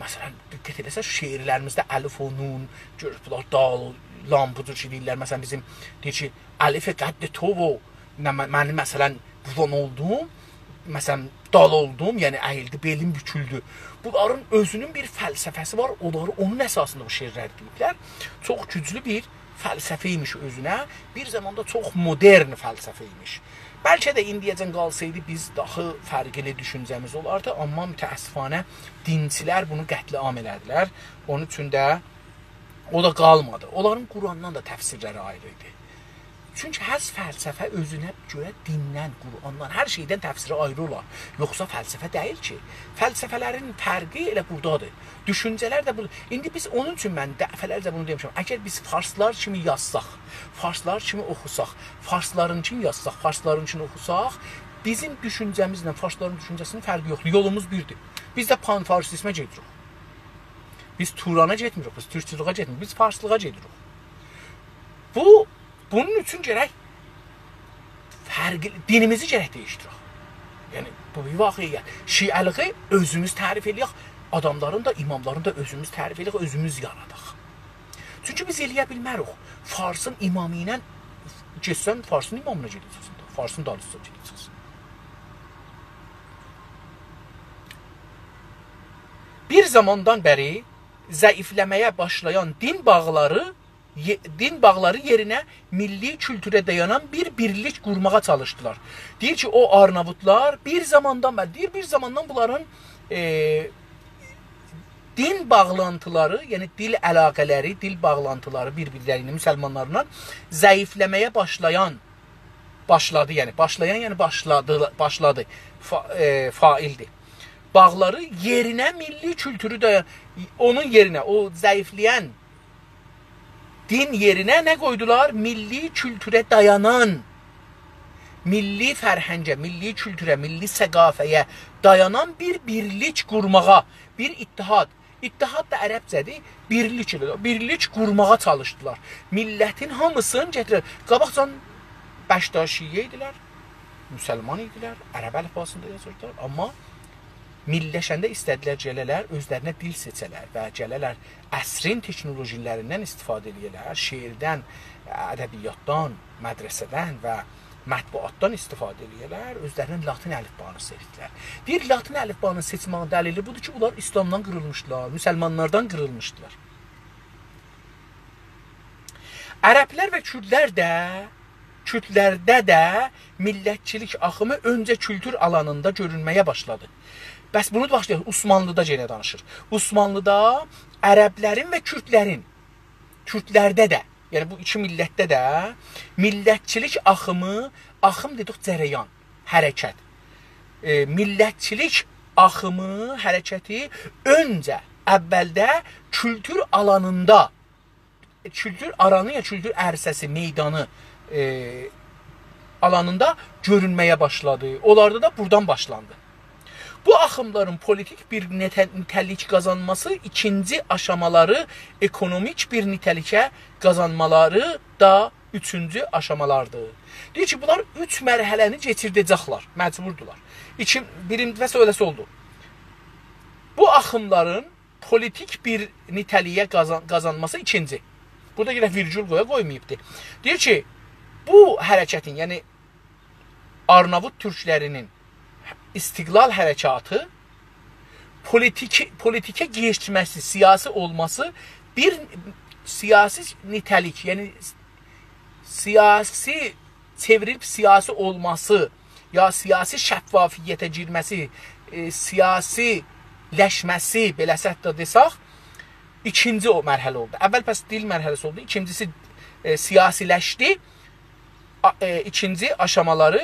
مثلا، دقت ائله‌سز، شعرلریمیزده الف و نون، گؤروب بونلار دال، لام، بو جور شئی دئییرلر. مثلا، بیزیم دئییر کی، «الف قد تو و»، نه، من، منیم، مثلا، بوزان اولدوم، مثلا، دال اولدوم، یعنی اییلدی، بئلیم بوکولدو. بونلارین اؤزونون بیر فلسفه‌سی وار، اونلاری اونون اساسیندا بو شعرلری دئییبلر. چوخ گوجلو بیر فلسفه ایمیش اؤزونه، بیر زاماندا چوخ مدرن فلسفه ایمیش. بلکه ده ایندیه‌جن قالسایدی، بیز داها فرقلی دوشونجه‌میز اولاردی، آمما متأسفانه دینچیلر بونو قتل‌عام ائله‌دیلر. اونون اوچون ده او دا قالمادی. اونلارین قرآندان دا تفسیرلری آیری ایدی. چونکی هر فلسفه اؤزونه گؤره دیندن، قرآندان، هر شئیدن تفسیری آیری اولار. یوخسا فلسفه دئییل کی. فلسفه‌لرین فرقی ائله بورادادیر. دوشونجه‌لر ده بو. ایندی بیز اونون اوچون من دفعه‌لرجه بونو دئمیشم. اگر بیز فارسلار کیمی یازساق، فارسلار کیمی اوخوساق، فارسلارینکینی یازساق، فارسلارینکینی اوخوساق، بیزیم دوشونجه‌میزله فارسلارین دوشونجه‌سینین فرقی یوخدور. یولوموز بیردیر. بیز ده پان‌فارسیزمه گئدیریک. بیز تورانا گئتمیریک، بیز تورکچولویه گئتمیریک، بیز فارسلیغا گئدیریک. بو، بونون اوچون گرک فرقلی، دینیمیزی گرک دییشدیرک. یعنی، بو بیر واقعیت. شیعه‌لیگی اؤزوموز تعریف ائله‌یک، آداملارین دا، اماملارین دا اؤزوموز تعریف ائله‌یک، اؤزوموز یاراداق. چونکی بیز ائله‌یه بیلمه‌ریک. فارسین امامی ایله گئتسن، فارسین امامینا گئده‌جکسن، فارسین دالیسیجا گئده‌جکسن. بیر زاماندان بری ضعیفله‌مه‌یه باشلایان دین باغلاری، یئ-، دین باغلاری یئرینه میللی کولتوره دایانان بیر بیرلیک قورماغا چالیشدیلار. دئییر کی، او آرناووتلار بیر زاماندان بری، دئییر، بیر زاماندان بونلارین، ائ، دین باغلانتیلاری، یعنی دیل علاقه‌لری، دیل باغلانتیلاری بیر-بیرلری ایله، مسلمانلارلا ضعیفله‌مه‌یه باشلایان، باشلادی، یعنی باشلایان، یعنی باشلادی، باشلادی. فا-، ائ، فاعلدیر. باغلاری یئرینه میللی کولتورو ده، اونون یئرینه، او ضعیفله‌ین دین یئرینه نه قویدولار؟ میللی کولتوره دایانان، میللی فرهنگه، میللی کولتوره، میللی ثقافه‌یه دایانان بیر بیرلیک قورماغا، بیر اتحاد. اتحاد دا عربجه‌دیر، بیرلیک ائله، بیرلیک قورماغا چالیشدیلار. میللتین هامیسینی گتیرر. قاباقجان بشتاشیه ایدیلر، مسلمان ایدیلر، عرب الفباسیندا یازیردیلار، آمما میللشنده ایسته‌دیلر گله‌لر، اؤزلرینه دیل سئچه‌لر و گله‌لر عصرین تکنولوژی‌لریندن استفاده ائله‌یه‌لر، شعردن، ادبیاتدان، مدرسه‌دن و مطبوعاتدان استفاده ائله‌یه‌لر، اؤزلرینه لاتین الفبانی سئچدیلر. دئییر، لاتین الفبانی سئچمه‌یین دلیلی بودور کی، بونلار ایسلامدان قیریلمیشدیلار، مسلمانلاردان قیریلمیشدیلار. عربلر و کوردلر ده، کوردلرده ده میللتچیلیک آخیمی اؤنجه کولتور آلانیندا گؤرونمه‌یه باشلادی. بس بونو دا باشلایاق، عثمانلیدا یئنه دانیشیر. عثمانلیدا عربلرین و کوردلرین، کوردلرده ده، یعنی بو ایکی میللتده ده میللتچیلیک آخیمی، آخیم دئدیک جریان، حرکت. ائ، میللتچیلیک آخیمی، حرکتی اؤنجه، اولده کولتور آلانیندا، کولتور آرانی، یا کولتور عرصه‌سی، میدانی، ائ، آلانیندا گؤرونمه‌یه باشلادی. اونلاردا دا بورادان باشلاندی. بو آخیملارین پولیتیک بیر نیته-، نیته‌لیک قازانماسی، ایکینجی آشامالاری، اکونومیک بیر نیته‌لیکه قازانمالاری دا اوچونجو آشامالاردیر. دئییر کی، بونلار اوچ مرحله‌نی کئچیرده‌جکلر، مجبوردولار. ایکی، بیرینجی، و سؤیله‌سی اولدو. بو آخیملارین پولیتیک بیر نیته‌لیگه قازان-، قازانماسی ایکینجی. بورادا یئنه ویرگول قویا قویماییبدی. دئییر کی، بو حرکتین، یعنی آرناووت تورکلری‌نین استقلال حرکاتی، پولیتیکی، پولیتیکه گیرمه‌سی، سیاسی اولماسی، بیر سیاسی نیته‌لیک، یعنی سیاسی، چئوریلیب سیاسی اولماسی، یا سیاسی شفافیته گیرمه‌سی، ائ، سیاسی‌لشمه‌سی، بئله‌سی حتی دئسک، ایکینجی او مرحله اولدو. اول پس دیل مرحله‌سی اولدو، ایکینجیسی، ائ، سیاسی‌لشدی. آ-، ائ، ایکینجی آشامالاری،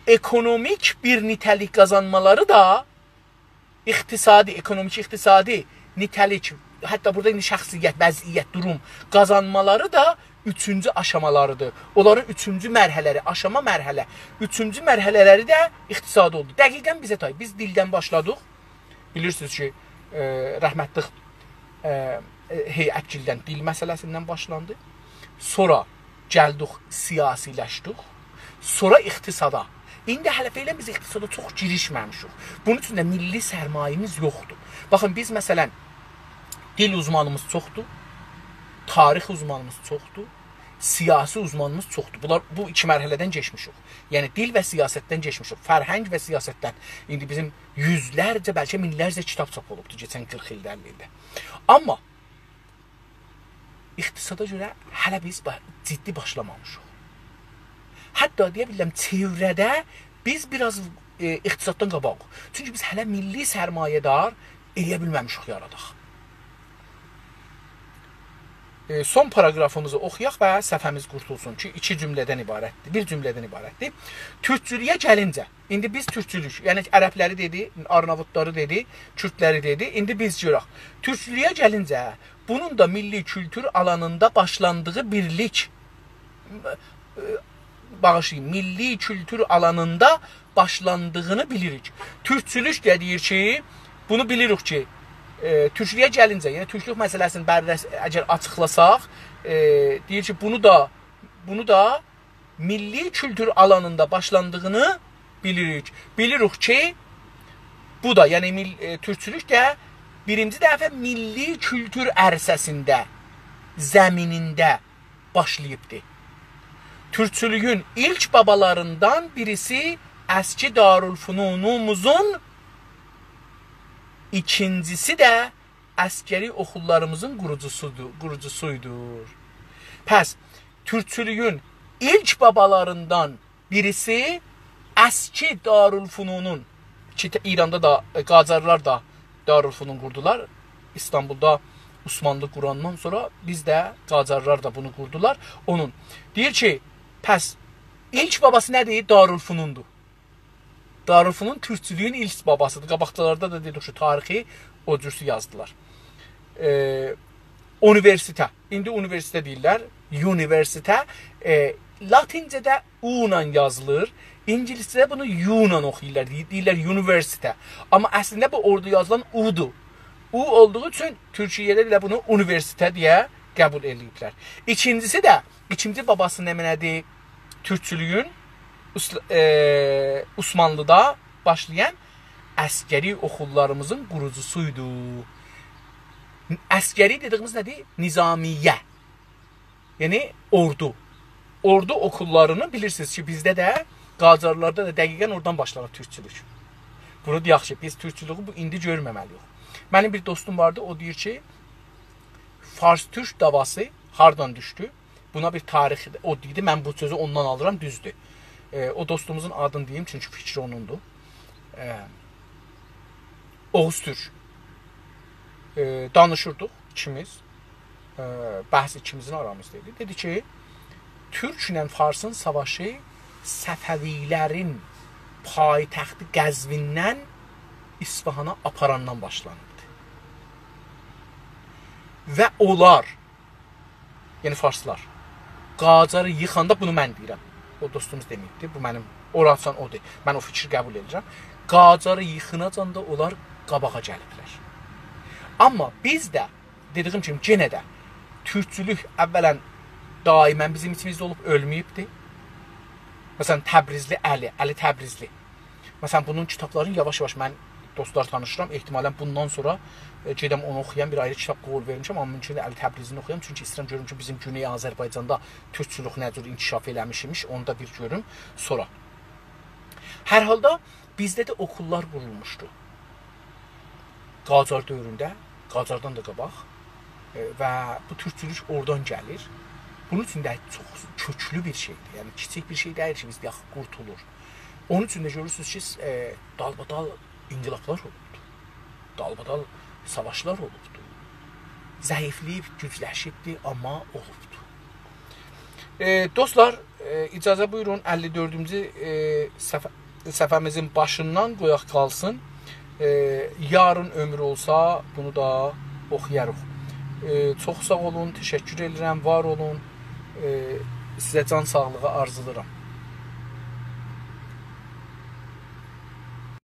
اکونومیک بیر نیته‌لیک قازانمالاری دا اقتصادی، اکونومیک اقتصادی نیته‌لیک، حتی بورادا ایندی شخصیت، وضعیت، دوروم قازانمالاری دا اوچونجو آشامالاریدیر. اونلارین اوچونجو مرحله‌لری، آشاما مرحله، اوچونجو مرحله‌لری ده اقتصادی اولدو. دقیقاً بیزه تای. بیز دیلدن باشلادیق. بیلیرسینیز کی، ائ، رحمتلیک، ائ، ائ، هیئتگیلدن دیل مسئله‌سیندن باشلاندی. سونرا گلدیک، سیاسی‌لشدیک. سونرا اقتصادا. ایندی هله فعلاً بیز اقتصادا چوخ گیریشمه‌میشیک. بونون اوچون ده میللی سرمایه‌میز یوخدور. باخین، بیز، مثلاً، دیل اوزمانیمیز چوخدور، تاریخ اوزمانیمیز چوخدور، سیاسی اوزمانیمیز چوخدور. بونلار، بو ایکی مرحله‌دن کئچمیشیک. یعنی دیل و سیاستدن کئچمیشیک. فرهنگ و سیاستدن. ایندی بیزیم یوزلرجه، بلکه مینلرجه کیتاب چاپ اولوبدور کئچن قیرخ ایلده، اللی ایلده. آمما اقتصادا گؤره هله بیز با-، جدی باشلامامیشیق. حتی دئیه بیلرم، چئوره‌ده بیز بیر آز، ائ، اقتصاددان قاباغیق. چونکی بیز هله میللی سرمایه‌دار ائلیه بیلمه‌میشیک یاراداق. ائ، سون پاراگرافیمیزی اوخویاق و صفحه‌میز قورتولسون کی، ایکی جمله‌دن عبارتدیر، بیر جمله‌دن عبارتدیر. تورکچولویه گلینجه، ایندی بیز تورکچولوک، یعنی عربلری دئدی، آرناووتلاری دئدی، کوردلری دئدی، ایندی بیز گؤرک. تورکچولویه گلینجه، بونون دا میللی کولتور آلانیندا باشلاندیغی بیرلیک، ائ، باغیشلایین، میللی کولتور آلانیندا باشلاندیغینی بیلیریک. تورکچولوک ده دئییر کی، بونو بیلیریک کی، ائ، تورکچولویه گلینجه، یعنی تورکچولوک مسئله‌سینی بررس-، اگر آچیقلاساق، ائ، دئییر کی، بونو دا، بونو دا میللی کولتور آلانیندا باشلاندیغینی بیلیریک. بیلیریک کی، بو دا، یعنی میل-، ائ، تورکچولوک ده بیرینجی دفعه میللی کولتور عرصه‌سینده، زمینینده باشلاییبدی. تورکچولویون ایلک بابالاریندان بیریسی اسکی دارالفنونوموزون، ایکینجیسی ده عسکری اوخوللاریمیزین قوروجوسودور، قوروجوسویدور. پس، تورکچولویون ایلک بابالاریندان بیریسی اسکی دارالفنونون، کی، ت-، ایراندا دا، ائ، قاجارلار دا دارالفنون قوردولار. ایستانبولدا عثمانلی قوراندان سونرا بیز ده، قاجارلار دا بونو قوردولار. اونون. دئییر کی، پس ایلک باباسی نه‌دیر؟ دارالفنوندور. دارالفنون تورکچولویون ایلک باباسیدیر. قاباقلاردا دا دئدیک کی، تاریخی او جورسو یازدیلار. ائ، اونیوئرسیته. ایندی اونیوئرسیته دئییرلر. اونیوئرسیته، ائ، لاتینجه‌ده او ایله یازیلیر. اینگیلیسجه‌ده بونو یو ایله اوخویورلار. دئییر-، دئییرلر اونیوئرسیته. آمما اصلینده بو اورادا یازیلان اودور. او اولدوغو اوچون تورکیه‌ده ده بونو اونیوئرسیته دئیه قبول ائله‌ییبلر. ایکینجیسی ده، ایکینجی باباسی نمنه‌دیر؟ تورکچولویون عث-، ائ، عثمانلیدا باشلایان عسکری اوخوللاریمیزین قوروجوسویدو. عسکری دئدیگیمیز نه‌دیر؟ نظامیه. یعنی اوردو. اوردو اوخوللارینی بیلیرسینیز کی، بیزده ده، قاجارلاردا دا دقیقاً اورادان باشلانیر تورکچولوک. بونو دئیک کی، بیز تورکچولویو بو ایندی گؤرمه‌مه‌لی‌ییک. منیم بیر دوستوم واردی، او دئییر کی، فارس-تورک دعواسی هاردان دوشدو؟ بونا بیر تاریخ، او دئدی، من بو سؤزو اوندان آلیرام، دوزدور. ائ، او دوستوموزون آدینی دئییم، چونکی فیکری اونوندور. ائ، اوغوز تورک. ائ، دانیشیردیق ایکیمیز. ائ، بحث ایکیمیزین آرامیزدا ایدی. دئدی کی، تورکله فارسین ساواشی صفوی‌لرین پایتختی قزویندن اصفهانا آپاراندان باشلانیبدی. و اونلار، یعنی فارسلار، قاجاری ییخاندا، بونو من دئییرم. او دوستوموز دئمه‌ییبدی، بو منیم، اوراسان اودور. من او فیکری قبول ائدیرم. قاجاری ییخیناجان دا اونلار قاباغا گلیبلر. آمما بیز ده، دئدیگیم کیمی، یئنه ده تورکچولوک اولاً دائماً بیزیم ایچیمیزده اولوب، اؤلمه‌ییبدی. مثلاً، تبریزلی علی، علی تبریزلی. مثلاً، بونون کیتابلارینی یاواش-یاواش من، دوستلار، تانیشیرام. احتمالاً بوندان سونرا، ائ، گئدم اونو اوخویام. بیر آیری کیتاب قول وئرمیشم، آمما مومکوندور علی تبریزینی اوخویام. چونکی ایسته‌ییرم گؤروم کی، بیزیم گونئی آذربایجاندا تورکچولوک نه جور انکشاف ائله‌میشیمیش، اونو دا بیر گؤروم سونرا. هر حالدا بیزده ده اوخوللار قورولموشدو. قاجار دؤورونده، قاجاردان دا قاباق. ائ، و بو تورکچولوک اورادان گلیر. بونون اوچون ده چوخ کؤکلو بیر شئیدیر. یعنی، کیچیک بیر شئی دئییل کی، بیز دئیک، قورتولور. اونون اوچون ده گؤرورسونوز کی، ائ، دالبادال انقلابلار اولوبدور. دالبادال ساواشلار اولوبدور. ضعیفله‌ییب، گوجلشیبدیر، آمما اولوبدور. ائ، دوستلار، ائ، اجازه بویورون، اللی دؤردونجو، ائ، صفحه-، صفحه‌میزین باشیندان قویاق قالسین. ائ، یارین عؤمور اولسا، بونو دا اوخویاریق. ائ، چوخ ساغ اولون، تشکر ائدیرم، وار اولون. ائ، سیزه جان ساغلیغی آرزولاییرام.